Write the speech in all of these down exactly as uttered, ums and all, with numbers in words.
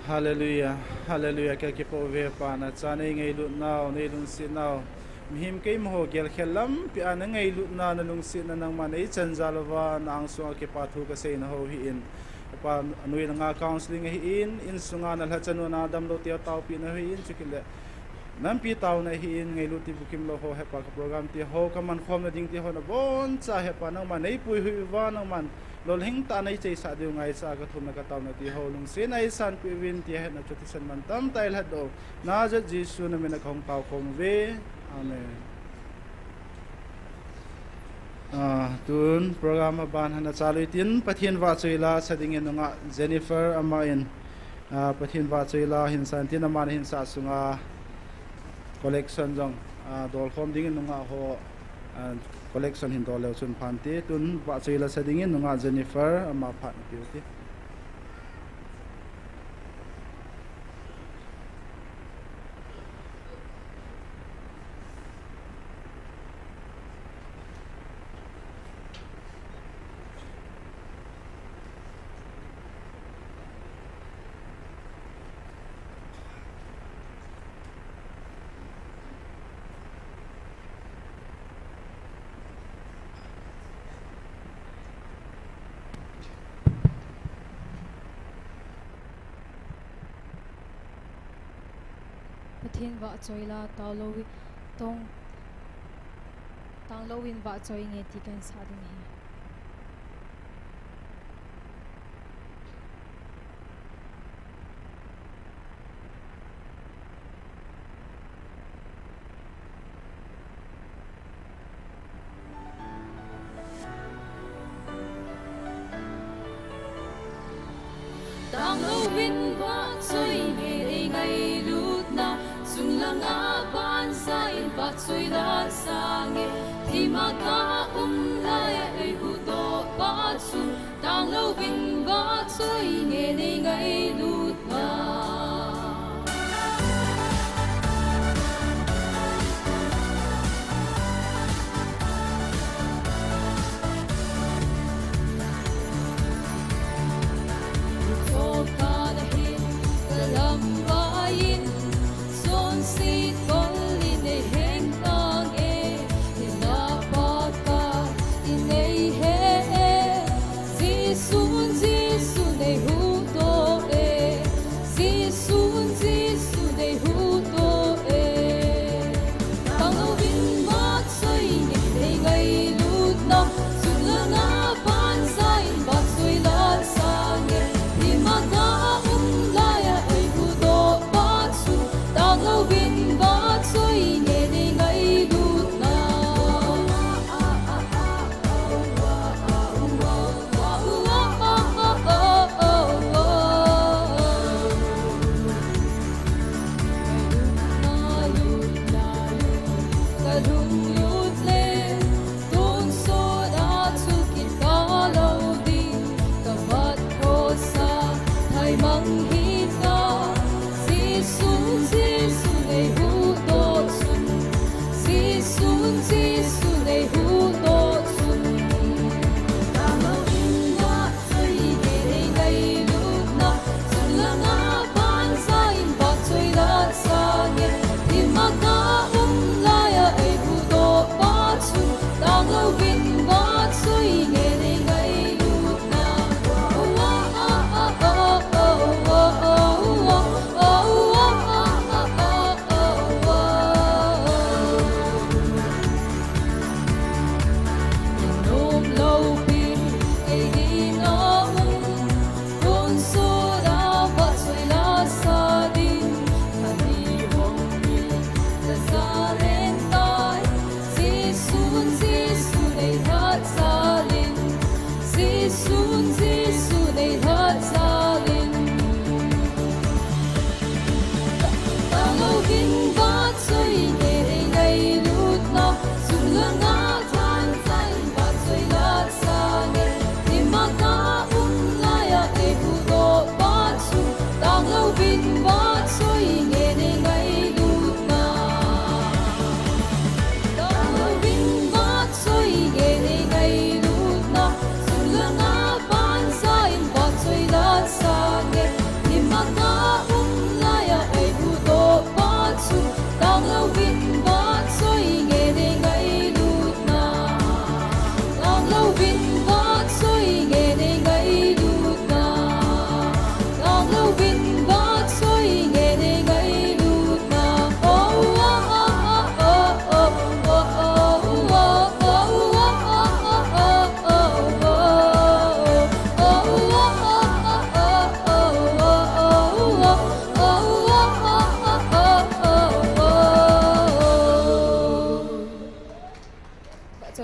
Hallelujah, hallelujah, kakipah uve Pa, nachan nei ngailutnau, nei lungsetnau. Mihem keima ho gelkhel lampi a na ngailutna, na lungsetna nangman nei chanjal uva, na angsunga kipa thu kasei nahou ahin. Pa, anoi langa counseling ahin, insunga nalhachanu nadamlou teu taopeh nahou ahin, chukit le nampi taona ahin, ngailut ti bukim lou ho, Hepa, ka program ti ho, kaman khomna ding ti ho, naboncha, Hepa, nangman nei puihoi uva, nangman lolhing tah a nei cheisah diu ngaichat a kathumna kataona ti ho, lungsetna eisanpeh uvin, tia hetna chu thisan mantam tah a eilhatdoh u, Nazareth Jesu namin a kahung taokhom uve. Amen. Ah, tun program aban hana chalui tin, Pathen vahchoi la sa dingin nungah Jennifer aman, ah, Pathen vahchoi la hin san tin, aman hinsah sunga collection jong, ah, dolkhom dingin nungah ho, ah, collection hin dol leu chun phante, tun vahchoi la sa dingin nungah Jennifer ama phat na piu ti. Pathen vahchoi la, taolou, tong, tanglouvin vahchoi nge ti kahin sah ding ahi. Tanglouvin vahchoi nge nei ngailutna, chunglanga banjah in vahchoi la sa nge, thima kaum laiya eihuhdoh pa chu, tanglouvin vahchoi nge nei ngailutna.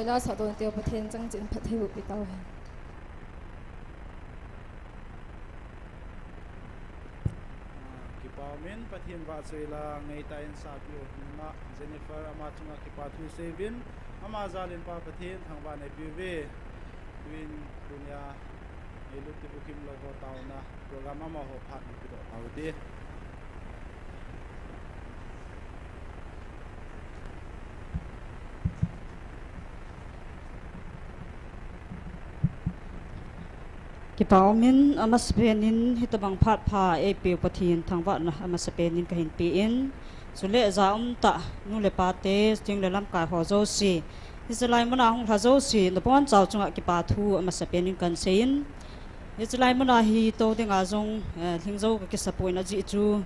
Lasah don teu Pathen chang chin phatthei boh pi tau hen. Ah, kipa umin Pathen vahchoi la ngeitah in sapi u nunga Jennifer ama chunga kipa thu seiyuvin ama jalin Pa Pathen thangvah neipiuve. Tuin tunia Eilut Tibukim lo ho taona program amaho phat in kidoh tau hite. Kipa umin amasapen in hitobang phat pha eipeu Pathen thangvahna amasapen in kahin pe in, chule ja umtah nu le pa te, chule lamkai ho jouse, hiche lai muna hung lha jouse, nabonchau chunga kipa thu amasapen in kahin seiyin, hiche lai muna hi tou dinga jong, eh, lhingjou kakisa poi, ajeh chu,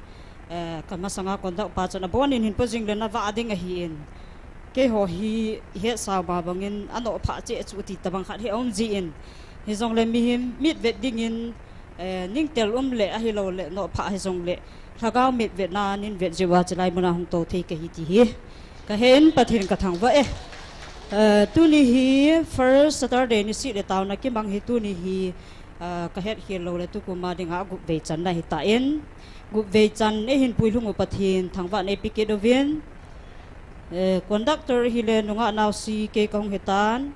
eh, kamasanga conduct pa chun abonin hin po jing le navah ding ahin. Keiho hi ihetsa uva bangin anoh phah cheh chu ti tobang khat hi aum jin. Hijongle mihem mitvet dingin, eh, ningtel um le ahilouleh nohphah hijongle lhagao mitvetna nin vet jeh uva hiche lai muna hung tou thei kahi ti hi kahen, Pathen kathangvah e. Eh, tuni hi first Saturday nisih le taona kimang hi tuni hi, ah, kahet khel loule tukum a dinga gup vei channa ahitan, gup vei chan eihin puilhung u Pathen thangvah neipe kit uvin. Eh, conductor hile nungah naosi kei kahung hitan,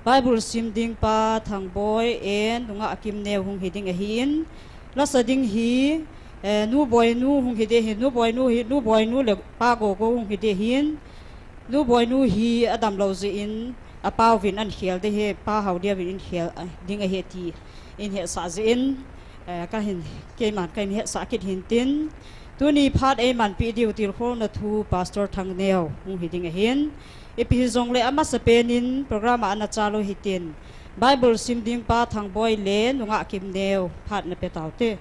Bible sim ding Pa Thangboi in nungah Kimneo hung hiding ahin, lasa ding hi, eh, nu Boinu hung hiding ahin, nu Boinu hi, nu Boinu le Pa Gogo hung hiding ahin, nu Boinu hi adamlou jeh in apa uvin ahin khel ding ahi, Pa Haoneo vin ahin khel, ah, ding ahi ti ahin hetsah jeh in, eh, kahin, keiman kahin hetsah kit hintin, tuni phat eimanpi diu tilkhouna thu Pastor Thangneo hung hiding ahin, ipi hijongle amasapen in program a ana chal u hitin, Bible sim ding Pa Thangboi le nungah Kimneo phat nape taute.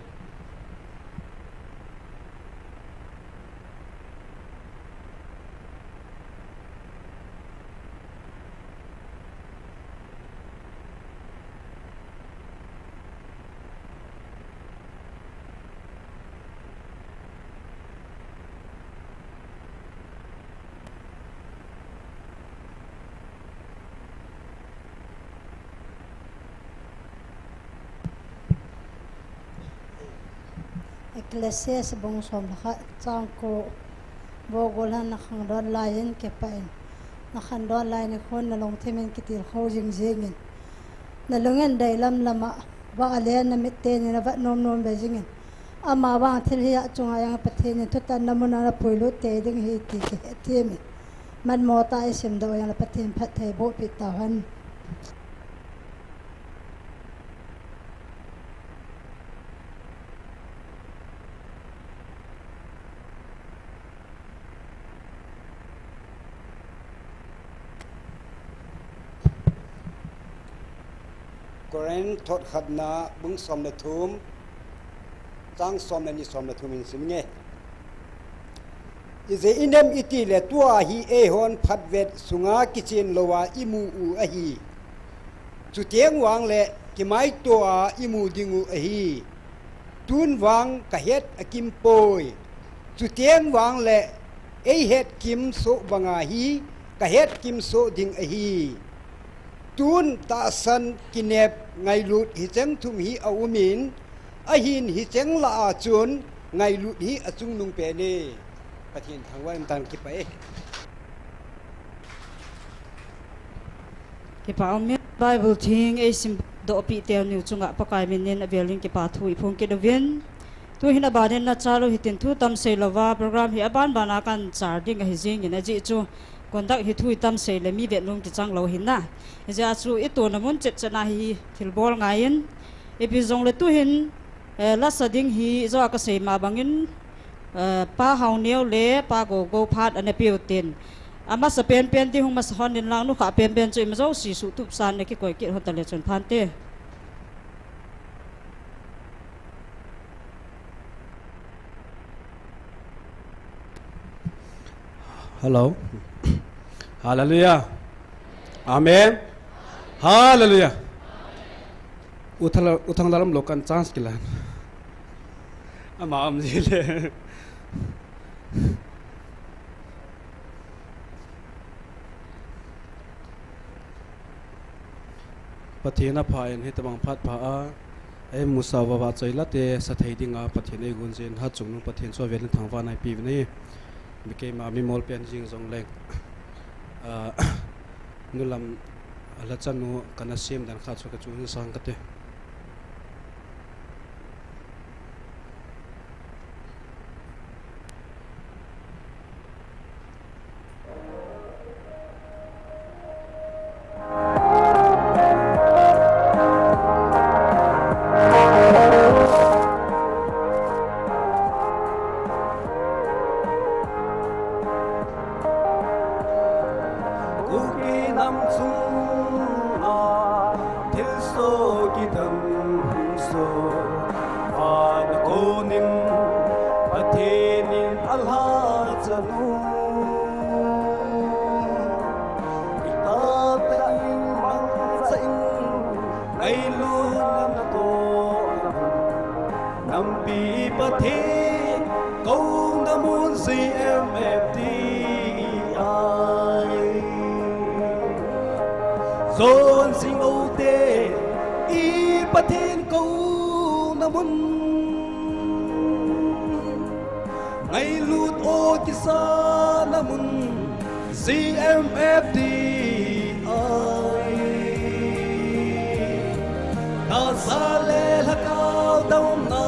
Ecclesiastes bung som le khat chang ko, Vo gollhang, nakhangdon laiyin kipah in, nakhangdon lai nikhon nalungthim in kitilkhou jing jingin, nalung in deilam lama vah le namit teni navet nom nom be jingin, amavang thil hiche chunga jong Pathen in thutanna muna napuilut tei ding ahi ti kihetthem in, manmo tah a isimdoh jongle Pathen phatthei bohpi tauhen. Korinth thot khatna bung som le thum, chang som le ni, som le thum in sim inge. Ijeh inem itile tua hi eihon phatvet sunga kichen louva imu u ahi. Chuteng vangle kimaitoa imu dingu ahi. Tun vang kahet akim poi. Chuteng vangle eihet kimsoh banga hi kahet kimsoh ding ahi. Tun tahsan, kinep, ngailut hicheng thum hi aumin, ahin hicheng lah a chun ngailut hi achungnung pen e. Pathen thangvah in tan, kipah e. Kipah umin, Bible theng eisimdohpeh teu niu chunga Pakai min in avel in kipa thu iphong kit uvin. Tuhin abanin nachal u hitin thu tam seilouva program hi aban bana kahin char ding ahi jingin, ajeh chu conduct hi thu itam sei le mi vetnom kichang lou ahin na. Hijeh a chu itona mun chet chet na hi thilbol ngaiyin, ipi jongle tuhin, eh, lasa ding hi ijou a kasei ma bangin, eh, Pa Haoneo le Pa Gogo phat ana peh u tin, amasa penpen ding hung masa hon in lang, nukhah penpen chu ima jouse suhtup san na kikoi kit hon tale chun phante. Hello. Hallelujah. Amen. Hallelujah. U Thang-, U Thangdal umlou kan chance kilan. Ama um ji le. Pathen apha in hitabang phat pha a, eimusah uva vahchoi late sa thei dinga Pathen eigon jin, Hatchungnung Pathen chu avel in thangvahna eipe uvin ahi. Mi keima mi molpen jing jongleng, ah, nulam, ah, lhachanu kana sem dan khat chu kachu hin sang kate. Kuki nam chunga thilsoh kidang hung soh, vana konin Pathen in alhachanu. Itah tah in mangcha in ngailutna natoh nampi Pathen kouna mun C M F D ahi. Jon jing o te, i Pathen kouna mun, ngailut o kisana mun, C M F D ahi. Tahsa le lhagao douna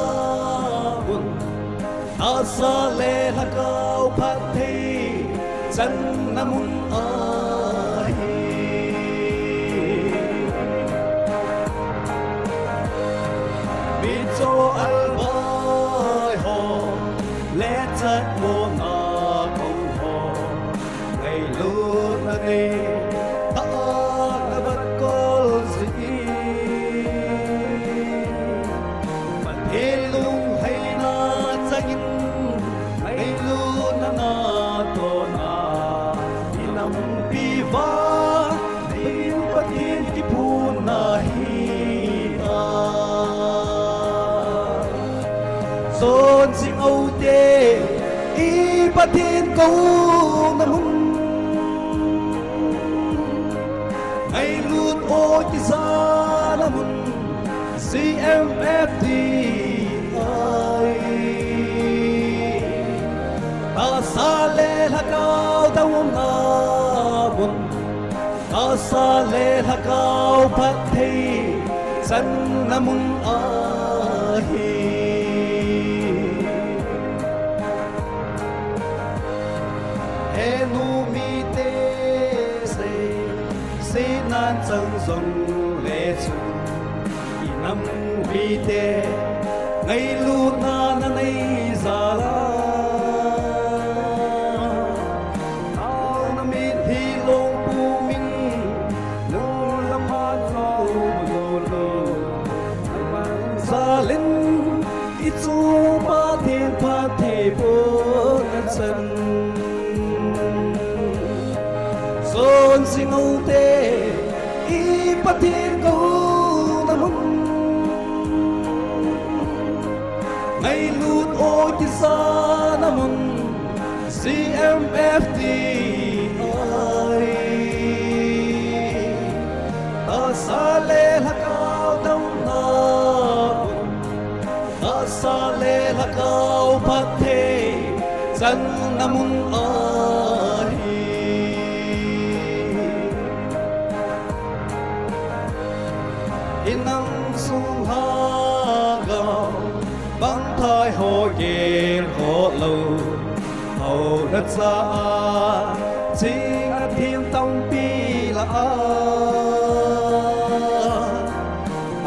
mun, tahsa le lhagao phatthei channa mun ahi. Mitcho albai ho, le chatmona kong ho, ngailutna nei, tahsa le lhagao jin, Pathen lungheina changin, ngailutna natohna, i nampi vang, i Pathen kiphunna hita. Jon jing o te, i Pathen kouna mun, ngailut o kisana mun, C M F D ahi. Tahsa le lhagao douna mun, tahsa le lhagao phatthei channa mun ahi. He nu mite sei, seinan chang jongle chun, i nam mite ngailutna nanei jal a, na mitlhi lungpum in, lunglam a chom lolo, jalin, i chu Pathen phattheibohna chan. Jon jing o te, i Pathen kouna mun, ngailut o kisana mun, C M F D ahi. Tahsa le lhagao douna mun, tahsa le lhagao phatthei channa mun ahi. I nam sung lhagao, bangthai ho gel ho lou, houna cha a, ching a thim tampi lah a,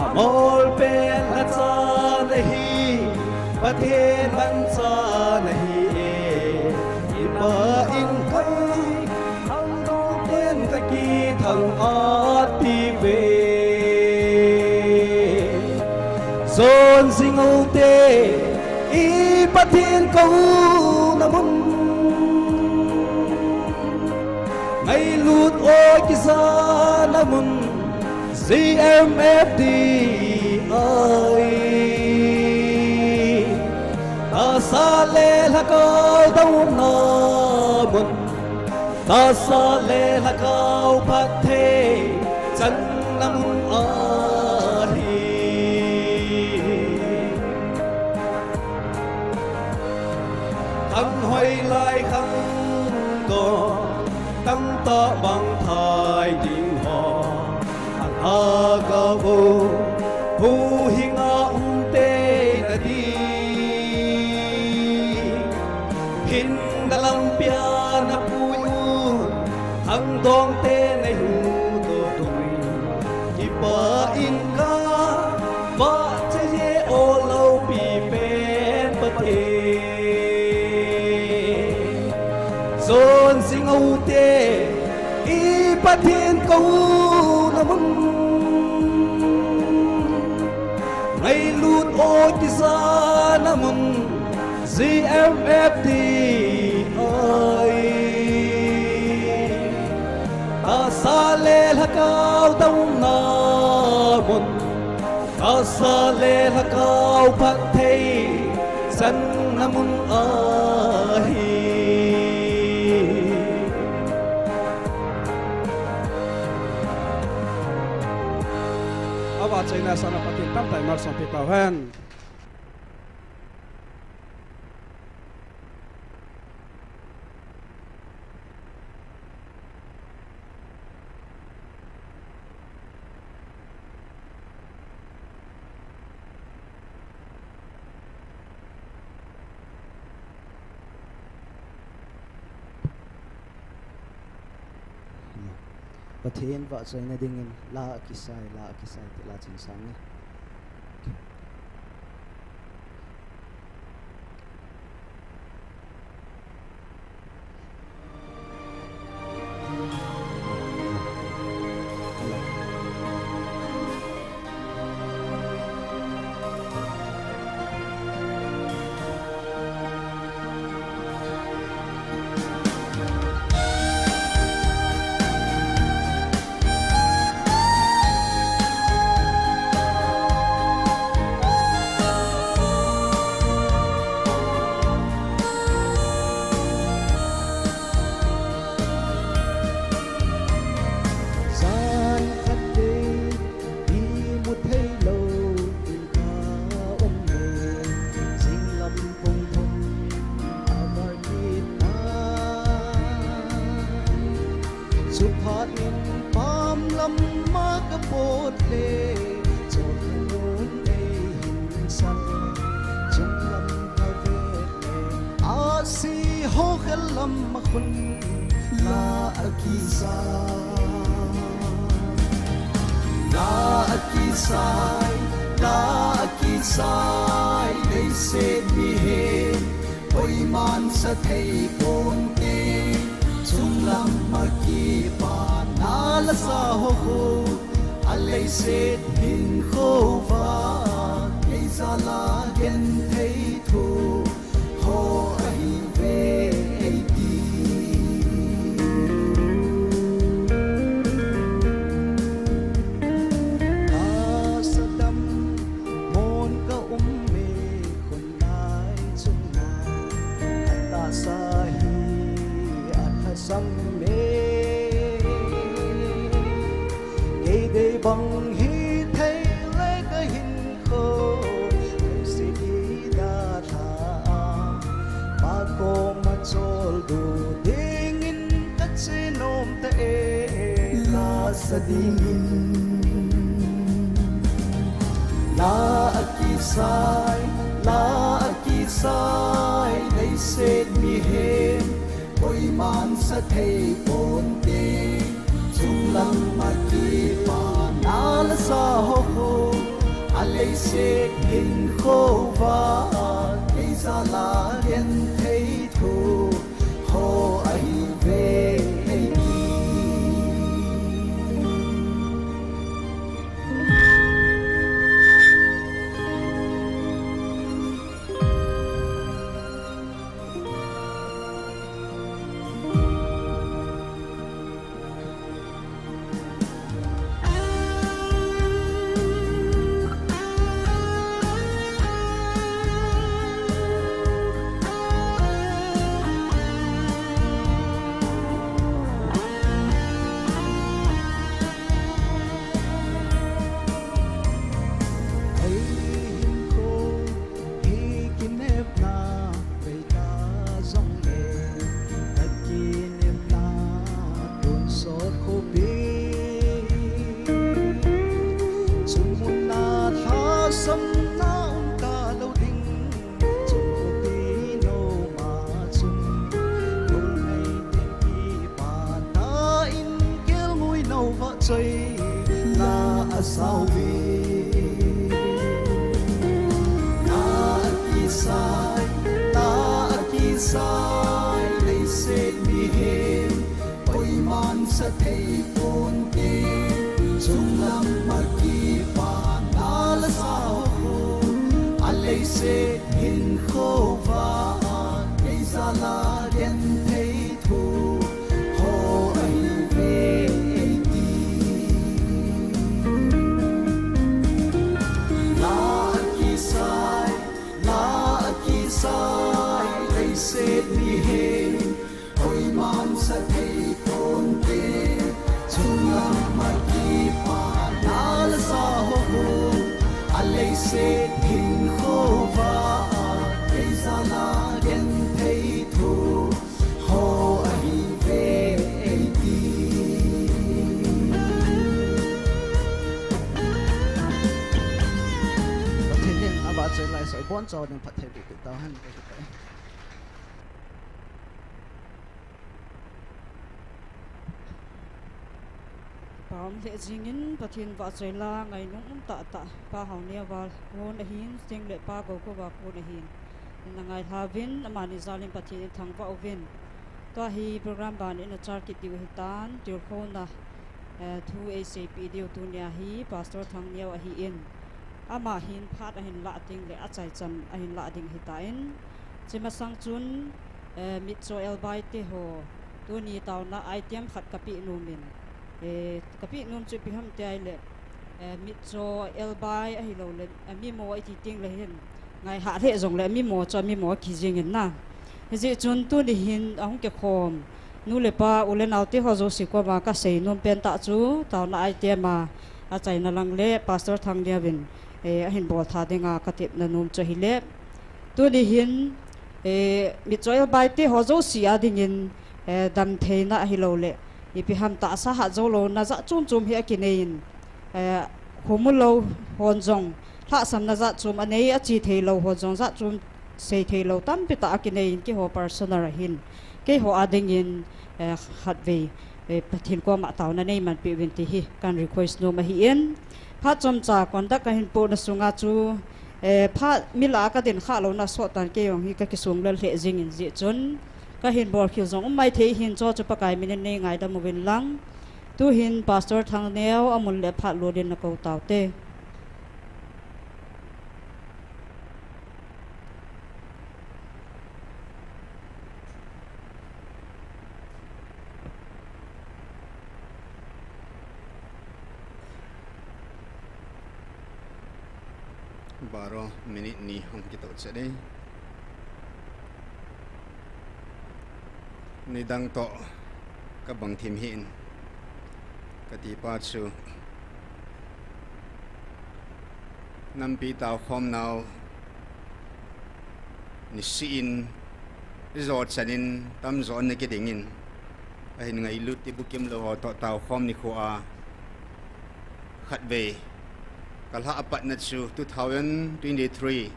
amol pen lhacha nahi, Pathen mancha nahi e, i Pa in kai, thangdong ten ka kithang-at piuve. Jon jing o te, i Pathen kouna mun, ngailut o kisana mun, C M F D ahi. Tahsa le lhagao douna mun, tahsa le lhagao phatthei channa Ahi. Khang hoilai khang dong, tamtah mangthai ding ho, anga gavo, huhhinga umtei nadi. Hinna lampia napui un, khangdongte neihudoh un, kipah inga, vahchoiye o loupi pen Pathen. Jon Singao te, i Pathen kouna mun, ngailut o kijana mun, G M F D I. Tahsa le lhagao douna mun, tahsa le lhagao phatthei channa mun ahi. Avahchoina sanga Pathen tamtah in malsompi tauhen. Pathen vahchoina dingin la akisai, la akisai ti la chun sang e. Jan khat te imu thei lou in ka um e, jinglam pung thum avar kit tai. Chuphat in pam lam a ka pot le, chot nun ei hin san, chung lam ka vet le, ahsi ho khel lam a khun la akisai. La akisai, la akisai, leiset mihem poiman sa thei ponte, chunglam a kipana la sa ho khu, a leiset hinkho uva, kei jal a genthei thu ho ahi ve eiti. Tahsa dam mon ka um e, khun lai chung a, ka tahsa hi alhasam e. Kei dei bang hithei le ka hinkho, leiset hi dalha a, Pa koma choldo dingin ka che nom ta e. La sa dingin la akisai, la akisai, leiset mihem poiman sa thei ponte, chunglam a kipana la sa ho khu, a leiset hinkho uva, kei jal a genthei thu ho ahi ve eiti. Soi la a sau ve. La a kisai, la a kisai, leiset mihem poiman sa thei ponte. Chunglam a kipa na la sau ho, a leiset hinkho va a, ei jal a genthei thu ho ahi ve eiti. La a kisai, la a kisai, leiset mihem poiman sa thei ponte. Chunglam a kipa na la sau ho, a leiset hinkho va a, ei jal a genthei thu ho ahi ve eiti. Pathen in avahchoi laisah u bonchauva ding phatthei boh peh tauhen. Kipa um lheh jingin Pathen vahchoi la ngainom um tahtah Pa Haoneo val kon ahin, chuteng le Pa Goukou val kon ahin, ina ngailhauvin, amani jalin Pathen in thangvah uvin. Tua hi program ban in achal kit diu ahitan, tilkhouna, eh, thu eiseipeh diu tunia hi Pastor Thangneo ahin. Ama hin phat ahin lah ding le achaichan ahin lah ding ahitan. Chumasang chun, eh, Mitcho Elbai te ho, tuni taona item khat kapeh nomin. Eh, kapeh nom chu ipi ham tia ahile, eh, Mitcho Elbai ahiloule, eh, Mimo iti tengle hin, ngaihah lheh jongle Mimo chu Mimo akijingin na. Hijeh chun tuni hin ahung kikhom nu le pa, u le nao te ho jouse koma kasei nom pentah chu, taona item a achaina lang le Pastor Thangneo vin, eh, ahin boltha dinga katepna nom chu ahile, tuni hin, eh, Mitcho Elbai te ho jouse a dingin, eh, damtheina ahiloule, ipi ham tahsa hat joulouna jat chom chom hi akineiyin, eh, khomu lou hon jong lhahsamna jat chom anei, ache theilou hon jong jat chom sei theilou tampi tah akineiyin, keiho personal ahin, keiho a dingin, eh, khatvei, eh, Pathen koma taona neimanpeh uvin ti hi kahin request nom ahin. Phat chomcha conduct kahin pohna sunga chu, eh, phat mi lah a kadin khah louna asot tan, kei jong hi kakisonglel lheh jingin, hijeh chun kahin bolkhel jong um maithei ahin, chuchu Pakai min in neingaidam uvin lang. Tuhin Pastor Thangneo amun le phat lolin nakou taute. Baro minute ni hung kitoh chet e. Nidang toh kabang thim hih in, katipa chu nampi taokhomnau nisih in ijo chanin tamjo ana kidingin, ahin ngailut ti bukimlou ho toh taokhom nikho a khatvei kalhah apatna chu two thousand twenty-three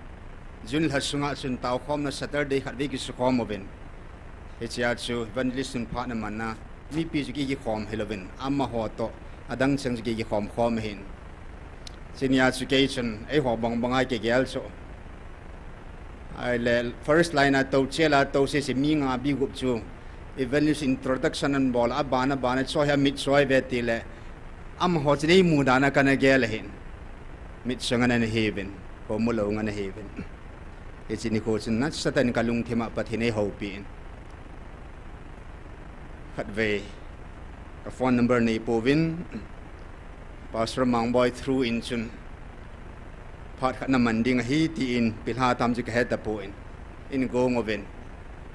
June lha sunga chun taokhomna Saturday khatvei kisukhom uvin. Hichea chu evangelist in phatna manna mipi chu kikikhom hilouvin, amaho toh adang cheng chu kikikhom khom ahin. Chunia chu kei chun eiho bangbanga kigel chu, ahile first line a tou chela tou sese mi nga bi gup chu evangelist introduction anabol a, abana bana chu hi amitcho ahiuve tile, amaho chu neimu dan a kana gel ahin. Mitcho ngen ana hiuvin, khomu lou ngen ana hiuvin. Hiche nikho chun nasatah in kalungthim a Pathen in eihoupi in, khatvei ka phone number neipouvin, Pastor Mangboi through in chun phat khat naman ding ahi tin pilha tam chu kahetapon, eingong uvin,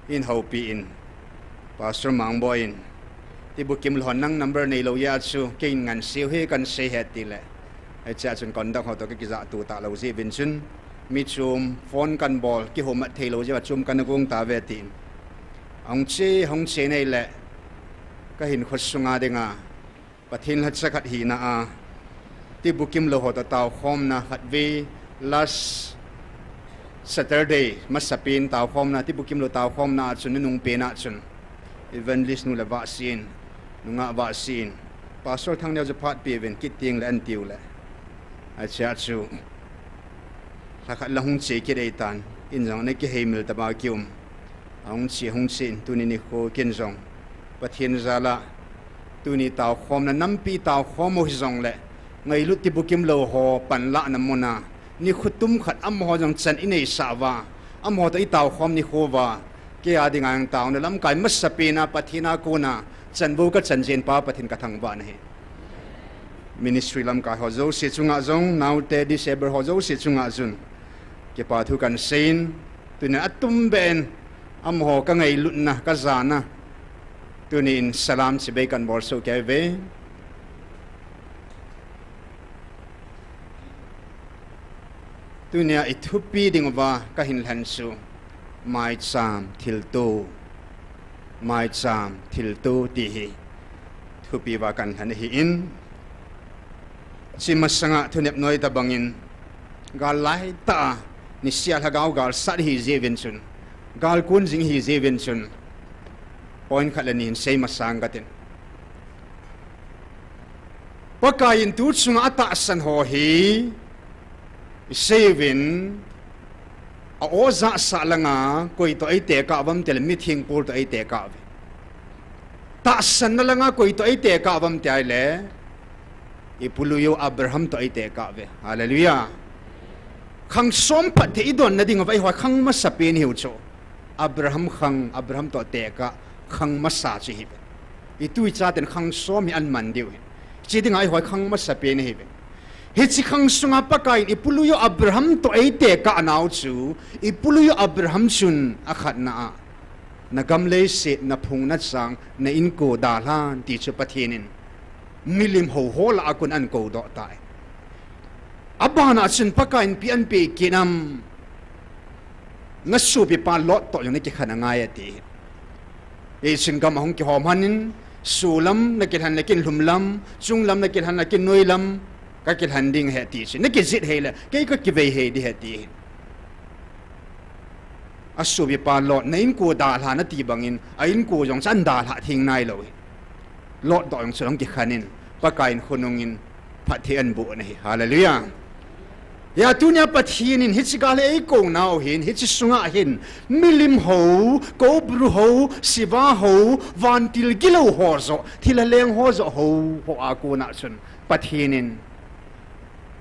eihoupi in, Pastor Mangboi in, ti bukimlou hon nang number neilou jeh a chu keiin nganseu hi kahin sei ahi tile, hichea chun conduct ho toh kakijahto talou jeh uvin chun, mi chom phone kahin bol, kihoumat theilou jeh a chom kana gong tauve tin, ahung che, ahung che in ahile, kahinkho sunga dinga Pathen lhacha khat hina a, ti bukimlou ho toh taokhomna khatvei, last Saturday masapen taokhomna, ti bukimlou taokhomna a chun, nanung pena chun evangelist nu le vahsin, nungah vahsin, Pastor Thangneo chu phat pe uvin kit teng le an tiu le. Achia chu. Lhakhat la hung che kit ei tan. In jong na kiheimil taba kium. Ahung che, hung che in tuni nikho kin jong. Pathen jal a. Tuni taokhomna nampi taokhom u hi jong le. Ngailut ti bukim lou ho panlahna mun a. Nikho tum khat amaho jong chan i neisah uva. Amaho toh i taokhom nikho uva. Kei a dinga jong taona lamkai masapen a Pathen a kona chanvo ka chan jeng pa Pathen ka thangvah na ahi. Ministry lamkai ho jouse chunga jong, naote disable ho jouse chunga jong. Kipa thu kan seiyin, tunin atum beh in, amaho ka ngailutna, ka jana. Tunin salam chibai kan bol soh kei uve. Tunia i thupi ding uva ka hin lhen chu, maicham thilto, maicham thilto ti hi thupi uva kan lhen ahin. Chi masanga thunep noi tabangin, gal laitah a, nisea lhagao gal sat hi jeh uvin chun, gal kun jing hi jeh uvin chun, point khat le ni hin sei masang ka tin. Pakaiyin tu chunga atahsan ho hi, i sei uvin, a o jahsah langa, koi toh ei tekah uvam tile, mithengpol toh ei tekah uve. Tahsanna langa, koi toh ei tekah uvam tile, i pului u Abraham toh ei tekah uve. Hallelujah. Khang som phatthei i donna ding uva, eiho khang masapen hiu chu. Abraham khang, Abraham toh tekah, khang masa chu hi. I tu i chaten khang som hi an man diu hi. Chi dinga eiho khang masapen hi ve. Hichi khang sunga Pakaiyin i pului u Abraham toh ei tekah nau chu, i pului u Abraham chun akhatna a. Na gam leiset, na phung na chang, na inko dalhan ti chu Pathen in. Milim ho ho lah a kon an kou doh tai. Abana chun Pakaiyin ipi an pe kit nam. Na sopipa Lot toh jong na kikhen angai ati. Ei chun gam ahung kihom hanin, solam na kilhen le kin lhum lam, chunglam na kilhen le kin noi lam, ka kilhen ding ahi ti chu. Na kijih hei le, kei ka kivei hei ding ahi ti. A sopipa Lot, na inko dalha nati bangin, a inko jong chu an dalha theng nailou hi. Lot toh jong chu ahung kikhen in, Pakaiyin khonungin, phatthei an boh na hi. Hallelujah. Hia tunia Pathen in hichi gal hi ei kou nau hin, hichi sunga hin, milim ho, kobru ho, siva ho, vantil gilou ho joh, thilha leng ho joh ho, ho a kona chun, Pathen in,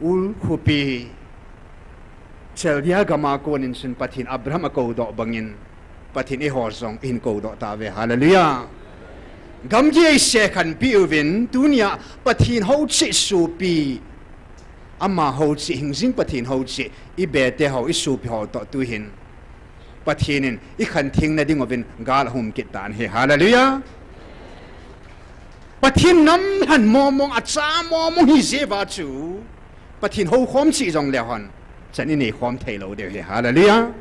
Ur khopi, Chaldea gam a konin chun Pathen Abraham akou doh bangin, Pathen eiho jong ahin kou doh tauve. Hallelujah. Gamgi ei sekhanpi uvin, tunia Pathen houchih sopi, ama houchih hingjing Pathen houchih, i bete ho, i sopi ho toh tuhin. Pathen in i khantheng na ding uvin gal ahung um kit tan ahi. Hallelujah. Pathen nam lhan momong, acha momong hi jeh uva chu. Pathen houkhom chih jong le hon. Chan i neikhom thei lou ding ahi. Hallelujah.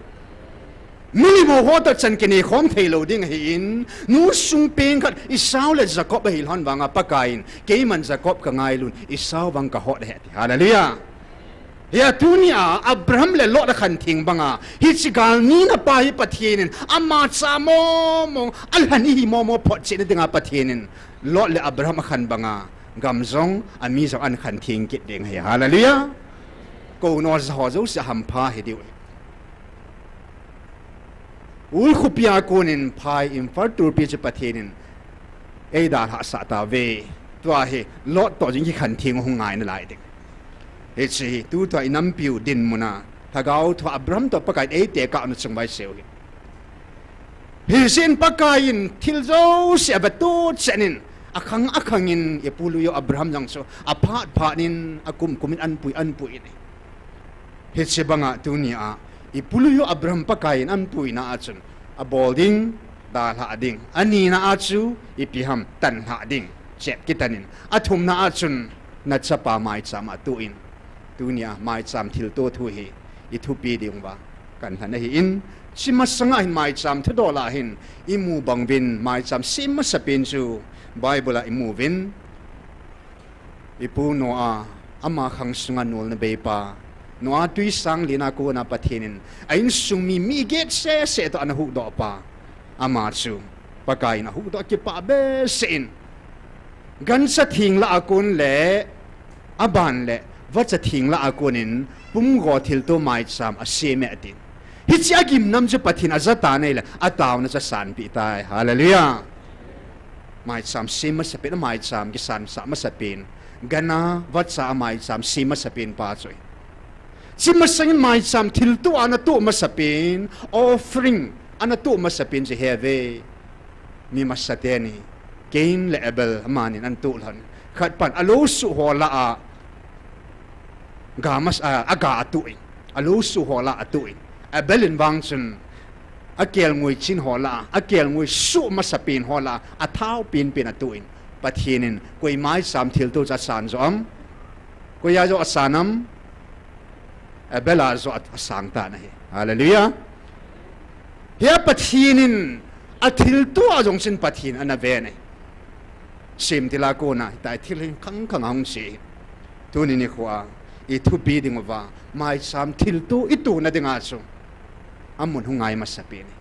Milim ho ho toh chan kineikhom thei lou ding ahin. Nu sung peng khat Esau le Jacob ahi lhon vanga Pakaiyin. Keiman Jacob ka ngailun. Esau vang ka hot ahi ati. Hallelujah. Hia tunia Abraham le Lot akhantheng banga, hichi gal nina pa hi Pathen in ama cha momong, alhan ihi momo photchetna dinga Pathen in Lot le Abraham akhen banga, gam jong, ami jong an khantheng kit ding ahi. Hallelujah. Kou nosa ho jouse hampha hi diu ahi. Ur khopi a konin phai Imphal tulpi chu Pathen in ei dalhah sah tauve. Tua hi Lot toh jong kikhantheng u hung ngai nalai ding. Hichi hi tutua i nampiu dinmun a, Lhagao thua Abraham toh Pakaiyin ei tekah u na chung vai seu hi. Hijeh in Pakaiyin thil jouse ave tuchan in, akhang akhang in i pului u Abraham jong chu aphat phat in, akum kum in, anpui anpui in. Hichi banga tunia i pului u Abraham Pakaiyin anpuina a chun abol ding, dalhah ding. Anina a chu ipi ham, tanlhah ding, chep kitan in. Athumna a chun na chapa maicham a tuin. Tunia maicham thilto thu hi i thupi ding uva kan lhen ahin, chi masanga hin maicham thudol a hin i mu bang uvin, maicham sem masapen chu Bible a i mu uvin. I pu Noah, ama khang sunga nolna beipa. Noah tui sang lina kona Pathen in a insung mi, mi get sese toh ana huhdoh pa. Ama chu Pakaiyin ahuhdoh kipah behseh in. Gancha theng lah a kon le, aban le, vacha theng lah a kon in, pumgo thilto maicham asem e atin. Hiche agimnam chu Pathen in ajatan ahile, ataona chu asanpeh tai. Hallelujah. Maicham sem masapen, maicham kisansah masapen. Gana, vacha a maicham sem masapen pa chu ahi. Hiche masangin maicham thilto a anatoh masapen, offering, anatoh masapen chu heuve. Mi masateni, Cain le Abel amanin anatoh lhon. Khat pan, alou suh ho lah a, ga mas-, a, aga atoh in. Alou suh ho lah a atoh in. Abel in vang chun, akelngoi chin ho lah a, akelngoi suh masapen ho lah a, athao penpen atoh in. Pathen in, koi maicham thilto chu asan joh am? Koi a joh asan am? Abel a joh a, asang tan ahi. Hallelujah. Hia Pathen in, athilto a jong chun Pathen ana ven ahi. Sem thil a kona, hitia thil hi khangkhang ahung che. Tuni nikho a, ithupi dinguva, maicham thilto itona dinga chu, amun hung ngai masapen ahi.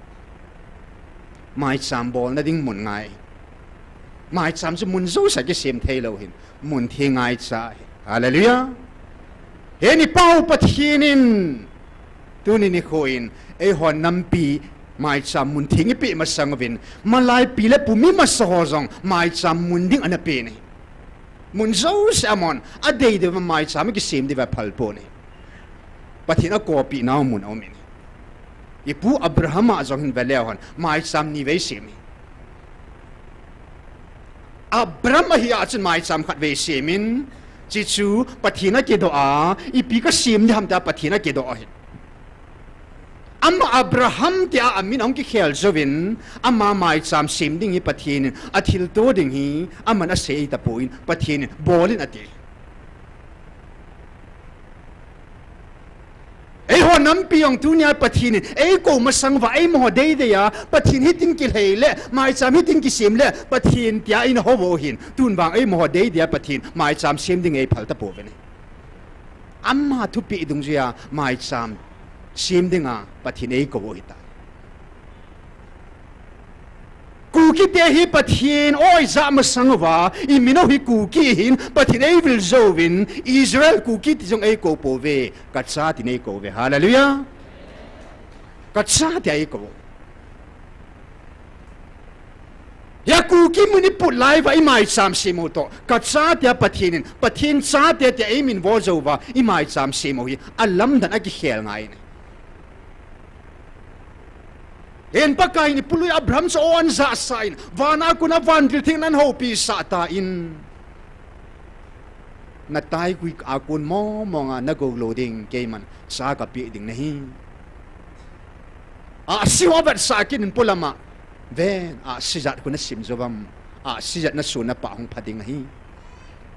Maicham bolna ding mun ngai. Maicham chu mun jousea kisem theilou hin, mun thei ngaicha ahi. Hallelujah. He i Pa u Pathen in, tuni nikho in, eihon nampi maicham mun theng ipeh masang uvin, malaipi le pu mi masa ho jong maicham mun ding ana pen ahi. Mun jousea amun, adei deuva maicham kisem diuva phal pon ahi. Pathen akoipeh nau mun aumin ahi. Ipu Abraham a jong hin veleu hen, maicham nivei sem ahi. Abraham ahi a chun maicham khatvei semin, chuche chu Pathen akidoh a, ipi kasem ding ham tia Pathen akidoh ahi. Ama Abraham tia amin ahung kikhel jouvin, ama maicham sem ding hi Pathen in athilto ding hi, aman asei tapon, Pathen in bol in ati. Eiho nampi jong tunia Pathen in eikou masang uva, eimaho deidei a, Pathen hitin kilhei le, maicham hitin kisem le, Pathen tia eina hou u hin, tun vang eimaho deidei a Pathen maicham sem ding eiphal tapouvin ahi. Ama thupeh dungjuia maicham sem dinga Pathen eikou u ahitai. Kuki te hi Pathen o ijah masang uva, imin u hi Kuki ahin, Pathen eivil jouvin, Israel Kuki ti jong eikou pouve, kacha tin eikou uve. Hallelujah. Kacha tia eikou. Hia Kuki mun iput lai uva imaicham sem u toh, kacha tia Pathen in, Pathen chate tia eimin vo jou uva, imaicham sem u hi, alamdan akikhel ngai ahi. Hin Pakai in ipului Abraham chu o anjahsah in, vana kona vantil theng in ahoupisah tan. Nataigui a kon mongmonga nagou lou ding, keiman cha kapeh ding nahi. Ahsi ho vetsah kit in polama. Ven, ahsi jat khu nasim jou uvam. Ahsi jat nasu napah hung pha ding ahi.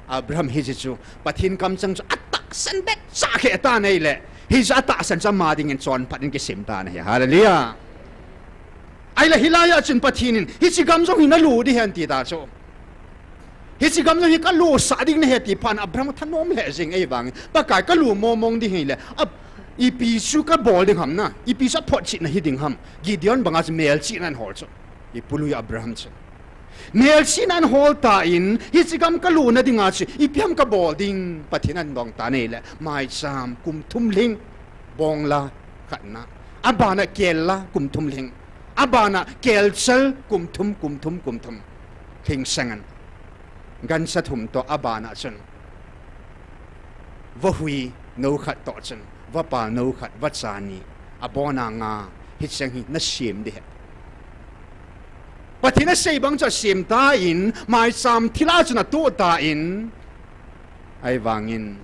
Abraham hiche chu, Pathen kamcheng chu atahsan betcha khe tan ahile, hiche atahsan chu ama dingin chonphat in kisem tan ahi. Hallelujah. Ahile hilai a chun Pathen in, hiche gam jong hi nalu ding ahi ati ta chu. Hiche gam jong hi kalusah ding nahi ati phat in Abraham thanom lheh jeng ahivangin, Pakai kalu mongmong ding ahile, a, ipi chu kabol ding ham na, ipi chu aphotchetna hiding ham, Gideon banga chu melchihna ahin hol chu. Ipului Abraham chu. Melchihna ahin hol tan, hiche gam kaluna dinga chu, ipi ham kabol ding, Pathen in adong tan ahile, maicham kum thum lhing, bongla khatna. Abana kella kum thum lhing. Abana kelchal kum thum, kum thum, kum thum. Lhing sangin. Gancha thum toh abana chun. Vahui nou khat toh chun. Vapal nou khat, vacha ni. Abona nga. Hicheng hi nasem ding ahi. Pathen asei bang chu asem tan, maicham thil a chun atoh tan. Ahivangin,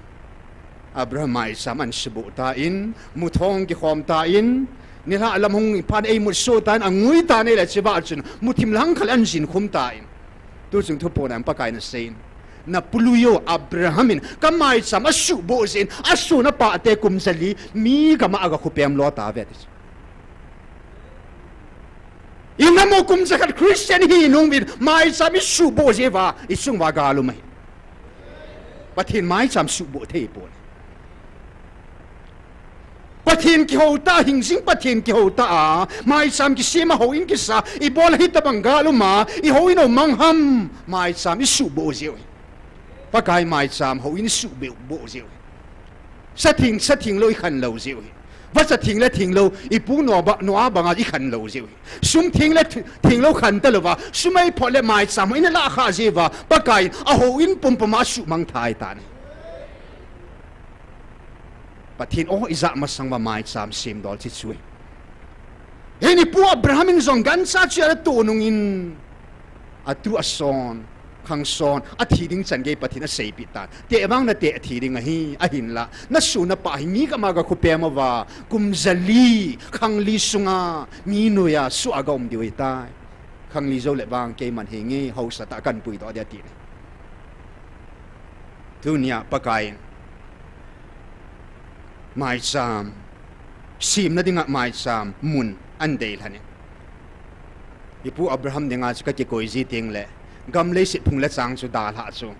Abraham maicham ahin suboh tan, muthong kikhom tan, nilhah lam hung phat in eimutsoh tan, angui tan ahile chuvang chun, muthim lang khal ahin jin khum tan. Tuchung thuphon a Pakai in aseiyin, napului u Abraham in, kamaicham asuboh jeh in, asun apah te kum jali, mi gam a aga khupem lou tauve ati chu. Inam u kum jakhat Christian ihi nung uvin, maicham isuboh jeh uva, ichung uva gal um ahi. Pathen maicham suboh thei poi. Pathen kihou ta, hingjing Pathen kihou ta a, maicham kisem a houin kisa, ibol a hitobang gal um a, ihouin u mang ham, maicham isuhboh jiu hi. Pakai maicham houin isuhboh, boh jiu hi. Sa theng, sa theng lou ikhen lou jiu hi. Vacha theng le theng lou, ipu Noah ba, Noah banga ikhen lou jiu hi. Sum theng le th-, theng lou khen talouva, sum eiphot le maicham houin alah khah jiuva, Pakaiyin ahouin pumpum a asuhmang thei tan ahi. Pathen o ijat masang uva maicham semdol chu chu ahi. Hin ipu Abraham in jong gancha chu atoh nungin, atu ason, khangson, athi ding chan gei Pathen in aseipeh tan. Teh vang nateh thi ding ahi, ahinla nasu napa hi mi gam a gakhu pem uva, kum jali, khangli sunga, mi noiya, suh a gaum diu ahitai. Khangli jou le vang keiman henge, haosa tah a kahin puidoh ding ati ahi. Tunia Pakaiyin maicham, semna dinga maicham mun ahin deilhen in. Ipu Abraham dinga chu kakikoi ji tengle, gam leiset phung le chang chu dalhah chu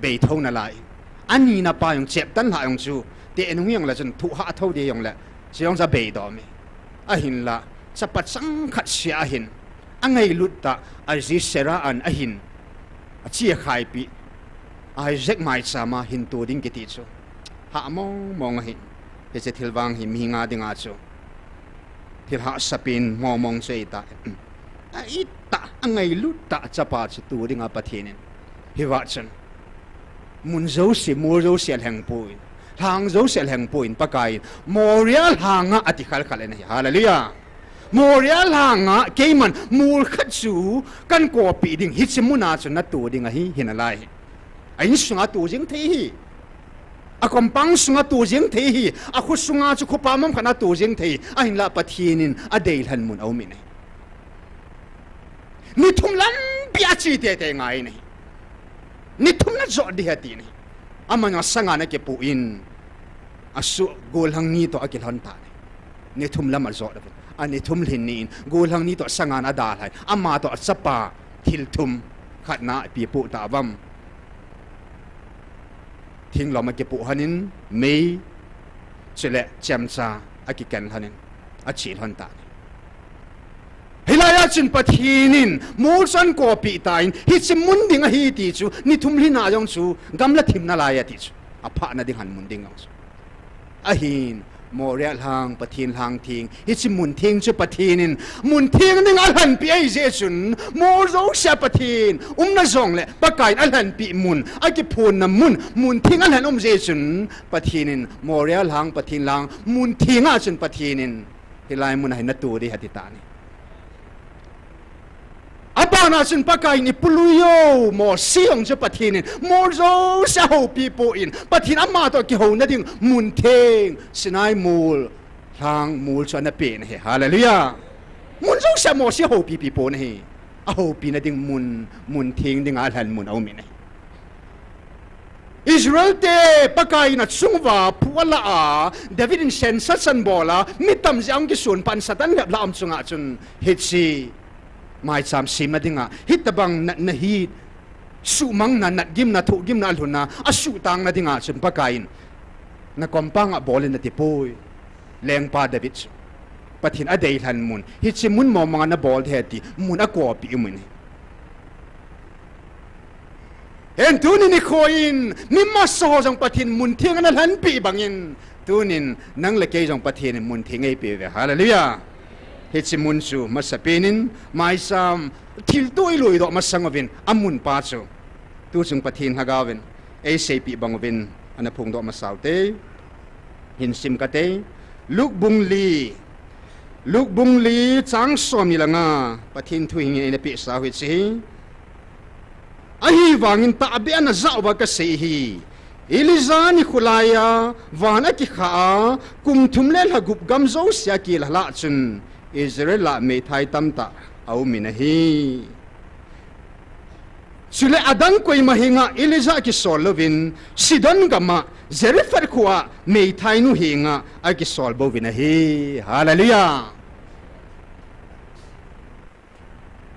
beithou nalai. Ani napa jong cheptan lhah jong chu, teh nung jongle chun thuhah thou ding jongle, chu jong chu abeidoh e. Ahinla, chapa changkhat sea ahin, angailut tah, aji Sarah in ahin, achi akhaipi, Isaac maicham a hin to ding kiti chu hah mong mong ahi. Hiche thil vang hi mihinga dinga chu thil hahsapen mong mong chu ahitai. Ahitai, angailut tah chapa chu to dinga Pathen in, hiva chun mun jouse, mol jouse alhengpoi, lhang jouse alhengpoi, Pakaiyin Moria lhanga ati khalkhal in ahi. Hallelujah. Moria lhanga keiman mol khat chu kahin kopeh ding, hiche muna chu nato ding ahi, hinalai hi. A insunga to jeng thei hi. A compound sunga to jeng thei hi. A kho sunga chu khopa mong khat a to jeng thei hi. Ahinla Pathen in adeilhen mun aumin ahi. Ni thum lampi a che teitei ngai in ahi. Ni thum najot ding ahi atin ahi. Aman asanga ana kipoh in, asu gollhang ni toh akilhon tan ahi. Ni thum lam ajot uvin, ani thum lhin ni in gollhang ni toh asanga ana dalhan, ama toh achapa thil thum, khatna ipi apoh tauvem? Thinglom akipoh lhonin, mei, chule chemcha akiken lhonin, ache lhon tan ahi. Hilai a chun Pathen in mol chu ahin kopeh tan, hiche mun ding ahi ti chu, ni thum lhin a jong chu gamla thim nalai ati chu, aphahna ding lhon mun ding jong chu. Ahin, Moria lhang, Pathen lhang theng, hiche mun theng chu Pathen in mun theng dinga alhenpeh ahi jeh chun, mol jousea Pathen umna jongle, Pakaiyin alhenpeh mun, akiphonna mun, mun theng alhen um jeh chun, Pathen in Moria lhang, Pathen lhang, mun thenga chun Pathen in hilai muna hi nato ding ati tan ahi. Abana chun Pakaiyin ipu lui u Mose jong chu Pathen in mol jousea ahoupi poi, Pathen ama toh kihouna ding mun theng, Sinai mol, lhang mol chu ana pen ahi. Hallelujah. Mun jousea Mose ahoupipi pon ahi. Ahoupina ding mun, mun theng dinga alhen mun aumin ahi. Israel te Pakaiyin achunguva phu alah a, David in sensa chan bol a, mi tam jeh a hung kisun pan Satan lheplhah um chunga chun, hiche maicham semna dinga hitobang natna hi, suhmangna, natgimna, thohgimna alhunna, asuhtangna dinga chun Pakaiyin, na compound a bol in ati poi. Lengpa David chu Pathen adeilhen mun, hiche mun mong mong a nabol ding ahi ti mun akopeh umin ahi. Hin tunin nikho in, mi masa ho jong Pathen mun theng ana lhenpeh bangin, tunin nang le kei jong Pathen in mun theng eipeh uve. Hallelujah. Hiche mun chu masapen in, maicham thilto iluidoh masang uvin, amun pa chu tuchung Pathen Lhagaovin eiseipeh bang uvin, ana phongdoh masa ute. Hin sim kate. Luke bung li, Luke bung li chang somni le nga, Pathen thu hing in eina pehsah u hiche hi. Ahivangin tahbeh a najah uva kasei ahi, Elijah nikho laiya van akikha a, kum thum le lha gup gam jousea akilha lah chun, Israel a meithai tamtah aumin ahi. Chule adang koima henga Elijah akisol louvin, Sidon gama Zarephath khoa meithainu henga akisol bouvin ahi. Hallelujah.